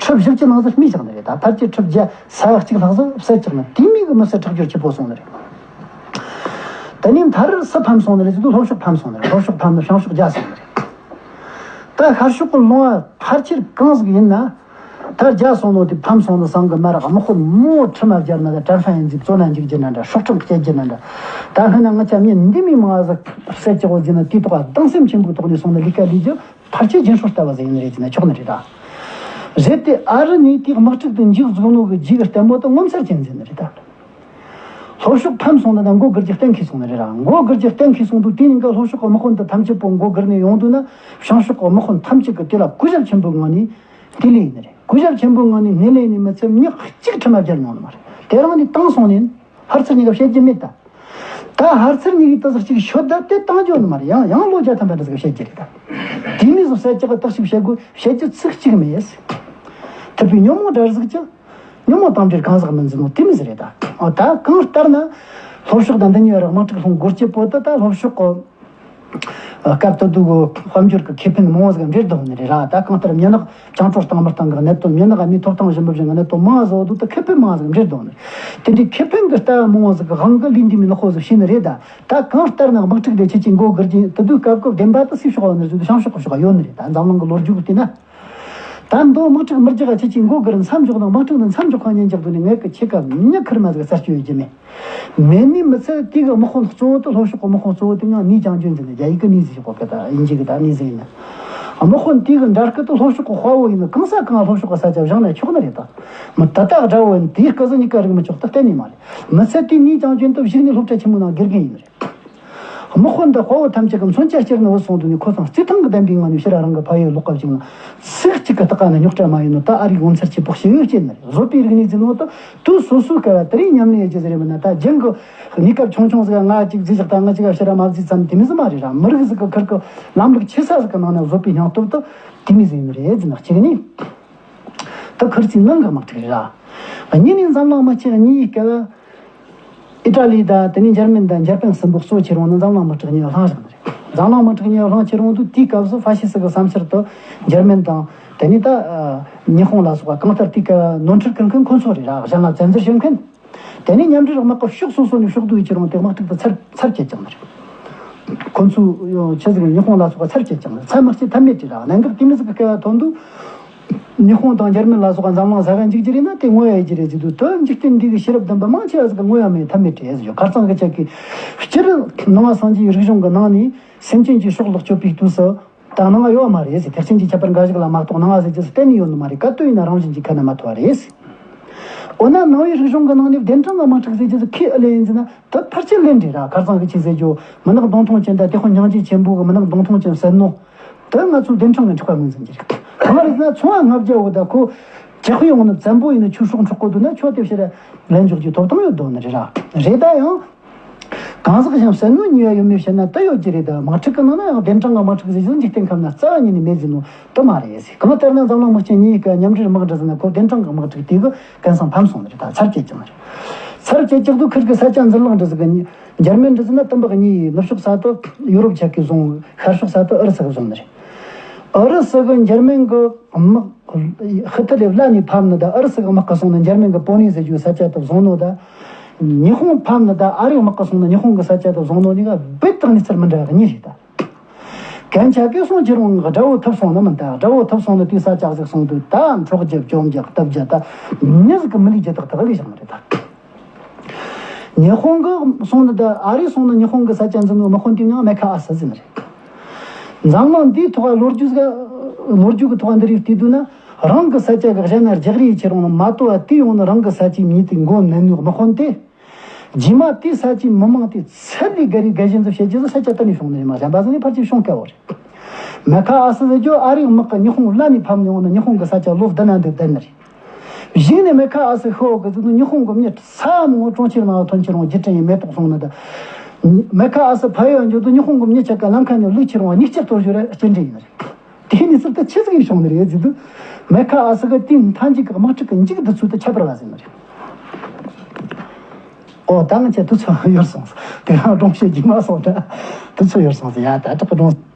ཁྲི་བཞི་བཅུ་ནང་ཟིག་རྨས་བཞག་ནི་རེད། ད་ཕལ་ཆེར་ཁྲི་བརྒྱ་ས་ཡ་གཅིག་ལྷག་ཟིག་བསད་བཅུག་ནི། དེ་མོ་གི་མི་སེར་ཁྲག་སྦྱོར་ཆེ་པོ་སོང་ནི་རེད། དེ་ནས་མཐར་སུ་ཕམ་སོང་ནི་རེད་ཟེར་དུས། ལྷོ་ཕྱོགས་ཕམ་སོང་ནི་རེད། ལྷོ་ཕྱོགས་ཕམ་ནི་བྱང་ཕྱོགས་རྒྱལ་སོང་ནི་རེད། ད་ཤར་ཕྱོགས་ཀྱི་ལུང་བ་ཕལ་ཆེར་གང་ཟིག་ཡིན་ན། ད་རྒྱལ་སོང་ནོ་དེ་ཕམ་སོང་ནི་སང་གི་མ་རག་དམག་དཔོན་མང་བོ་ཁྲིམས་ལ་སྦྱར་ན། ད་ཀྲར་ཧྥན་ཡིན་ཟིག་བཙོན་ན་འཇུག་རྒྱུ་ན་འདྲ། སྲོག་ཁྲིམས་བཅད་རྒྱུ་ན་འདྲ། ད་སྔ་ན་ང་ཆ་མྱི་འདི་མོ་མང་ཟིག་བསད་ཀྱི་ཡོད་ཟེར་ན། དེའི་ཐོག་གདུང་སེམས་ཆེན་པོའི་ཐོག་ནས་སོང་ན་ལས་ཀ་ལས་རྒྱུ་ཕལ་ཆེར་རྒྱུན་སྲོལ་ལྟ་བུ་ཟིག་ཡིན་ནི་རེད་ཟེར་ན་ཆོག་ནི་རེད་ད། རེད་དེ། ཨ་རི་ནས་དེའི་དམག་འཁྲུག་དེ་མཇུག་རྫོགས་ནོ་གི་རྗེས་ཀྱི་ལྟད་མོ་དེ་ངོ་མཚར་ཅན་ཟིག་ཡིན་ནི་རེད་ད། ལྷོ་ཕྱོགས་ཕམ་སོང་ན་ད་མགོ་སྒུར་རྒྱུ་གཏན་འཁེལ་སོང་ནི་རེད་ར། མགོ་སྒུར་རྒྱུ་གཏན་འཁེལ་སོང་དུས། དེ་ཉིན་ཀ་ལྷོ་ཕྱོགས་ཀྱི་དམག་དཔོན་དེ་ཐམས་ཅད་པོ་མགོ་སྒུར་ནས་ཡོང་དུས་ན། བྱང་ཕྱོགས་ཀྱི་དམག་དཔོན་ཐམས་ཅད་ཀྱིས་དེ་ལ་གུས་ཞབས་ཆེན་པོའི་ངང་ནས་དེ་ལས་ཡིན་ནི་རེད། གུས་ཞབས་ཆེན་པོའི་ངང་ནས་སྣེ་ལེན་ནས་མི་ཚད་མྱི་གཅིག་ཁྲིམས་ལ་སྦྱར་མྱོང་ནི་མ་རེད། དེ་རང་ནས་བཏང་སོང་ནས། ཧར་ཚུར་གཉིས་ཀ་བཤད་རྒྱུ་མེད་ད། ད་ཧར་ཚུར་གཉིས་ཀས་དེ་ཟིག་གཅིག་ཤོད་ད། དེ་བཏང་རྒྱུ་ནི་མ་རེད། ཡང་ཡང་ལོ་བརྒྱ་ཐམ་པ་འདྲ་ཟིག་བཤད་རྒྱུ་རེད་ད། དེ་མོ་ཟིག་བཤད་རྒྱུ་གི་བརྟག་ཞིབ་བྱེད་དགོས། བཤད་རྒྱུ་ཚིག་གཅིག་མེད། ཐུབ་པའི་ཉོན་མོངས་དགྲར་གཟིགས་ཀྱི། ཉོན་མོངས་དང་བྲལ་གང་ཟག་མིན་ཟེར་ནོ་དེ་མོ་ཟིག་རེད་ད། འོ་ད་གང་ལྟར་ན། ལྷོ་ཕྱོགས་དང་འདི་གཉིས་བར་དམག་འཁྲུག་སློང་དགོས་རྒྱུ་བོ་དེ། ད་ལྷོ་ཕྱོགས་ཀྱི་སྐབས་དེ་དུས་ཀྱི་དཔལ་འབྱོར་གྱི་ཁེ་ཕན་མང་བོ་ཟིག་འབྲེལ་བསྡད་ནི་རེད་ར། ད་གང་ལྟར་མྱི་ནག་བྱང་བྲོ་བཏང་མི་བཏང་གི་གནད་དོན། མྱི་ནག་མིའི་ཐོབ་ཐང་ཞུ་མི་བཞིན་གནད་དོན་མང་བོ་ཟིག་འདུག་ད་ཁེ་ཕན་མང་བོ་ཟིག་འབྲེལ་བསྡད་ནི། དེ་འདྲའི་ཁེ་ཕན་གྱི་ལྟ་བ་མང་བོ་ཟིག་གི་དབང་གིས་ལས་འདི་མོའི་ནག་པོ་ཟིག་བྱས་ནི་རེད་ད། ད་གང་ལྟར་ན་དམག་འཁྲུག་དེ་ཁྱེད་ཀྱིས་མགོ་སྒུར་རྒྱུ་དེ་དུས་སྐབས་ཀྱི་བདེན་པ་དེ་སུའི་ཕྱོགས་ཡོད་ནི་རེད་ཟེར་དུས། བྱང་ཕྱོགས་ཀྱི་ཕྱོགས་ཡོད་ནི་རེད་ད། འཛམ་གླིང་གི་ལོ་རྒྱུས་ཀྱི་བལྟས་ན། ད་མདོ་དམག་འཁྲུག་མི་རྒྱག་ཁྱེད་ཀྱིས་མགོ་སྒུར་མཚམས་འཇོག་དང་། དམག་འཁྲུག་འདི་མཚམས་འཇོག་ཁ་ཉན་རྒྱག་དུས་ནས་ངས་ཀྱི་ཁྱེད་ཀ་མྱི་ཁུར་མ་ཟིག་རྩད་གཅོད་ཡོད་རྒྱུ་མེད། མེད་ནི་མི་ཚད། དེ་གི་དམག་དཔོན་གཙོ་བོ་དེ་ལྷོ་ཕྱོགས་གི་དམག་དཔོན་གཙོ་བོ་དེ་ཡང་ནི་ཅང་ཅུན་ཟེར་ནི། རྒྱ་ཡིག་གི་ནི་ཟེར་གོ་གི། ད་དབྱིན་ཇི་གི་ད་ནི་ཟེར་ནི། དམག་དཔོན་དེ་གི་འདྲ་སྐུ་དེ་ལྷོ་ཕྱོགས་གི་དཔའ་བོ་ཡིན་ནི། གང་ས་གང་ལྷོ་ཕྱོགས་གི་ས་ཆ་བཞེངས་ན་ཆོག་ནི་རེད། ད་མི་ད་ལྟ་དགྲ་བོ་ཡིན་དེའི་སྐུ་གཟུགས་གཉིས་ཀ་རིག་མི་ཆོག་ད་གཏན་ནས་མ་རེད། མི་ཚད་དེ་ནི་ཅང་ཅུན་དེ་གཞུག་ནས་སློབ་གྲྭ་ཆེན་མོའི་ནང་དགེ་རྒན་ཡིན་ནི་རེད། དམག་དཔོན་དང་དཔའ་བོ་ཐམས་ཅད་ཀྱི་མཚོན་ཆ་སྤྱིར་ནི་བུད་སོང་དུས་ནས། ཁོ་ཚང་རྩེ་ཐང་གི་བདེན་པའི་ངང་ནས་ཕྱིར་རང་གི་ཕ་ཡུལ་ལོག་ག་བཅུག་ན། ཚིག་གཅིག་གི་སྟག་ཀ་ནི་རྙོག་དྲ་མ་ཡིན་ནོ། ད་ཨ་རིག་ངོ་མཚར་ཆེ་པོ་ཞིག་ཡོད་ཅེ་ནི་རེད། བཟོད་པའི་རིག་གནས་ཟེར་ནོ་ད་དུས་སོ་སོའི་སྐལ་བ་དེ་རིང་ཉམས་ལེན་ཡེད་རྒྱུ་ཟེར་རེད། མིན་ན་ད་རྒྱུན་གི་གནས་སྐབས་ཆུང་ཆུང་ཟིག་ང་གཅིག་ཟིག་བཞག་ད་ང་གཅིག་ཕྱིར་མ་བཟོས་ཙམ་དེ་མི་ཟིག་མ་རེད་ར། མི་རིགས་ཟིག་གི་ཁུར་གི་ལམ་ལུགས་ཆེ་ས་ཟིག་གི་ནང་ནས་བཟོད་པའི་སྙིང་སྟོབས་ད་དེ་མི་ཟིག་ཡིན་ནི་རེད་ཟེར་ན། གཅིག་ནི། ད་ཁུར་ཚོའི་ནང་གི་དམག་འཁྲུག་རེད་ར། གཉིས་ནི་འཛམ་གླིང་མི་སྤྱི་གཉིས་སྐབས། ཨི་ཏྲ་ལི་དང་དེ་ནས་འཇར་མན་དང་འཇར་པན་གསུམ་པོ་གཙོ་ཆེ་རུང་ནི་འཛམ་གླིང་དམག་འཁྲུག་གཉིས་བསླངས་བཞག་ནི་རེད། འཛམ་གླིང་དམག་འཁྲུག་གཉིས་བསླངས་ཆེ་རུང་དུས་དེའི་སྐབས་སུ་ཧྥ་ཤི་སི་གི་བསམ་འཆར་དུ་འཇར་མན་དང་དེ་ནས་ད་ཨ་ཉི་ཧོང་ལ་སོགས་པ་གང་ལྟར་དེའི་སྐབས་ནོར་འཁྲུལ་གང་མཁན་ཁོ་ཚོ་རེད་ར། གཞན་ལ་བཙན་འཛུལ་བྱེད་མཁན། དེ་ནས་མཉམ་འབྲེལ་དམག་གི་ཕྱོགས་སོ་སོ་ནས་ཕྱོགས་བསྡུས་ཆེ་རུང་དེ་དམག་འཁྲུག་དེ་ཚར་ཚར་བཅད་ཀྱང་ནི་རེད། ཁོ་ཚོས་ཆི་ཟིག་ཉི་ཧོང་ལ་སོགས་པ་ཚར་བཅད་ཀྱང་ནི་ཚར་མི་བཅད་ཐབས་མེད་རེད་ར། གནད་འགག་དེ་མི་ཟིག་གི་སྐལ་བ་ཐོན་དུས། ཉི་ཧོང་དང་འཇར་མན་ལ་སོགས་པ་འཛམ་གླིང་ས་ག་འཇིག་རྒྱུ་རེད་ན་དེ་ངོ་ཡ་ཡི་རྒྱུ་རེད་ཟེར་དུས། དོན་འཇིག་རྟེན་འདི་གི་ཤེས་རབ་ལྡན་པ་མང་ཆེ་བ་ཟིག་གི་ངོ་ཡ་མེད་ཐབས་མེད་རེད་ཟེར་ཡོད། ཁ་རྩང་གི་ཆ་གི་སྤྱིར་ནང་པ་སངས་རྒྱས་རིག་གཞུང་གི་ནང་ནས་སེམས་ཅན་གྱི་ཕྱོགས་ལོག་སྤྱོད་པའི་དུས་སུ་ད་ནང་ཡོད་མ་རེད་ཟེར། ཐེག་ཆེན་གྱི་ཁྱད་པར་འགའ་ཞིག་ལ་མ་གཏོགས་ནང་པ་ཟེར་རྒྱུ་གཏན་ནས་ཡོད་ནི་མ་རེད། ག་དུས་ཡིན་ན་རང་བཞིན་གྱིས་ཁ་ན་མ་ཐོ་བ་རེད་ཟེར། འོ་ན་ནང་པའི་རིག་གཞུང་གི་ནང་ནས་བདེན་དྲང་གི་དམག་འཁྲུག་ཟེར་རྒྱུ་ཟིག་ཁས་ཨེ་ལེན་ཡིན་ཟེར་ན་དེ་ཕལ་ཆེར་ལེན་རེད་ར། ཁ་རྩང་གི་ཆི་ཟེར་རྒྱུ་མི་ནག་གདོང་ཐུང་ཅན་དང་དེ་ཁོ་སྙིང་རྗེ་ཆེན་པོ་གི་མི་ནག་གདོང་ཐུང་ཅན་བསད་ནོ། དེ་ང་ཚོའི་བདེན་དྲང་གི་འཁྲུག་པ་ངོས་འཛིན་གྱི་རེད། གང་རེད་ཟེར་ན་ཚོང་བ་ལྔ་བརྒྱ་བོ་ད་ཁོ་ཇག་དཔེ་ཡོང་ནི་བཙན་པོ་ཡིན་ནི་ཁྱོད་སྲོག་འཕྲོག་གོ་དུས་ན་ཁྱོད་དེ་ཕྱིར་ལན་འཇོག་རྒྱུ་ཐོབ་ཐང་ཡོད་དོ་ནི་རེད་ར། རེད་ད་ཡང་། གང་ཟག་གཞན་བསད་ནོ་ཉེས་པ་ཡོད་མེད་བཤད་ན་དེ་ཡོད་ཀྱི་རེད། ད་དམག་འཁྲུག་གི་ནང་ན་ཡང་བདེན་དྲང་གི་དམག་འཁྲུག་ཟེར་རྒྱུ་འཇིག་རྟེན་ཁམས་ན་རྩ་བ་ཉིད་ནས་མེད་ཟེར་ནོ་དེ་མ་རེད་ཟེར། གང་ལྟར་ན་འཛམ་གླིང་མི་སྤྱི་གཉིས་ཀ་མཉམ་འབྲེལ་དམག་འདྲ་ཟེར་ན་ཁོ་བདེན་དྲང་གི་དམག་འཁྲུག་དེ་གི་གན་ས་ཕམ་སོང་ནི་རེད། ད་ཚར་བཅད་ཀྱང་རེད། ཚར་བཅད་ཀྱང་དུ་ཁུར་གི་ས་ཆ་འཛིན་ལག་འདྲ་ཟེར་གི་ནི་འཇར་མན་འདྲ་ཟེར་ན་དུམ་བག་གཉིས་ནུབ་ཕྱོགས་ས་དུ་ཡུ་རོབ་ཆ་གིས་བཟུང་། ཤར་ཕྱོགས་ས་དུ་ཨུ་རུ་སུ་གིས་བཟུང་ནི་རེད། ཨུ་རུ་སུ་གི་འཇར་མན་གི་དམག་ཧི་ཏི་ལེ་བླ་ནས་ཕམ་ནི་ད་ཨུ་རུ་སུ་གི་དམག་གི་སོང་ནི་འཇར་མན་གི་པོ་ནི་ཟེར་རྒྱུའི་ས་ཆ་དུ་བཟུང་ནོ་ད། ཉི་ཧོང་ཕམ་ནི་ད་ཨ་རིའི་དམག་གི་སོང་ནི་ཉི་ཧོང་གི་ས་ཆ་དུ་བཟུང་ནོ་གཉིས་ཀ་རྦད་དེ་གནས་ཚུལ་མི་འདྲ་བ་གཉིས་རེད་ད། གན་ཆ་གི་སོང་ཁྱེད་རང་གི་དགྲ་བོ་ཐུབ་སོང་ནི་མིན་ད། དགྲ་བོ་ཐུབ་སོང་ནི་དེའི་ས་ཆ་ཟིག་སོང་དུས་ད་འཕྲོག་རྒྱུ་བཅོམ་རྒྱུ་གཏུབ་རྒྱུ་ད་མྱི་ཟིག་གི་མི་ལུས་རྒྱུ་དག་དག་གི་བཞག་ནི་རེད་ད། ཉི་ཧོང་གི་སོང་ནི་ད་ཨ་རིའི་སོང་ནི་ཉི་ཧོང་གི་ས་ཆ་འཛིན་ནོ་དམག་དཔོན་དེའི་མྱིང་མེ་ཁ་ཨ་སི་ཟེར་ནི་རེད། འཛམ་གླིང་འདིའི་ཐོག་ལོ་རྒྱུས་ལོ་རྒྱུས་ཀྱི་ཐོག་འདི་རིགས་བལྟས་དུས་ན་རང་གི་ས་ཆ་གི་གཞན་ན་རྒྱག་རེས་ཆེ་རུང་ན་མ་དོ་བ་དེ་ཡོང་ནི་རང་གི་ས་ཆའི་མྱི་དེ་མགོ་ནན་ནོ་དམག་དཔོན་དེ། རྗེས་མ་དེའི་ས་ཆའི་མི་མང་དེ་ཚད་ལས་བརྒལ་རེ་བརྒལ་བཞིན་དུ་བྱེད་རྒྱུ་ཟིག་ས་ཆ་གཏན་ནས་བྱུང་ནི་རེད། མ་གཞན་པ་ཟིག་ནས་ཕལ་ཆེར་བྱུང་དཀའ་བོ་རེད། མེ་ཁ་ཨ་སི་ཟེར་རྒྱུ་ཨ་རིའི་དམག་གི་ཉི་ཧོང་བླ་ནས་ཕམ་ནས་འོང་ན་ཉི་ཧོང་གི་ས་ཆ་ལོ་བདུན་ན་འདིར་བསྡད་ནི་རེད། གཞུག་ནས་མེ་ཁ་ཨ་སི་ཤི་བོ་གི་ཟིག་ནི་ཉི་ཧོང་གི་མྱི་ས་མང་བོ་གྲོང་ཁྱེར་ནང་ཐོན་ཁྱེར་འོང་རྒྱུ་དྲན་ཡིན་མེ་ཏོག་སོང་ནི་ད། མེ་ཁ་ཨ་སི་ཕ་ཡུལ་འགྱོ་དུས་ཉི་ཧོང་གི་མྱི་ཆ་ག་ལམ་ཁ་ནས་བླུགས་ཁྱེར་འོང་མྱིག་ཆུ་གཏོར་རྒྱུ་རེད་སྐྱེལ་འདྲེ་ཡིན་ནི་རེད། དེ་ནས་ཟུར་དུ་ཆི་ཟིག་ཡིན་བྱུང་ནི་རེད་ཟེར་དུས། མེ་ཁ་ཨ་སི་གི་དེའི་མཐའ་མཇུག་གི་དམག་འཁྲུག་གི་མཇུག་འདི་ཚོ་དུ་ཁྱད་པར་བ་ཟེར་ནི་རེད། ཨོ་ད་ང་ཆ་དུ་ཚོ་ཡོར་སོང་། དེ་རང་སྒྲུང་བཤད་རྒྱུ་མ་སོང་ད། དུ་ཚོ་ཡོར་སོང་ཟེར་ཡ་ད་དྲག་གི་སྒྲུང་།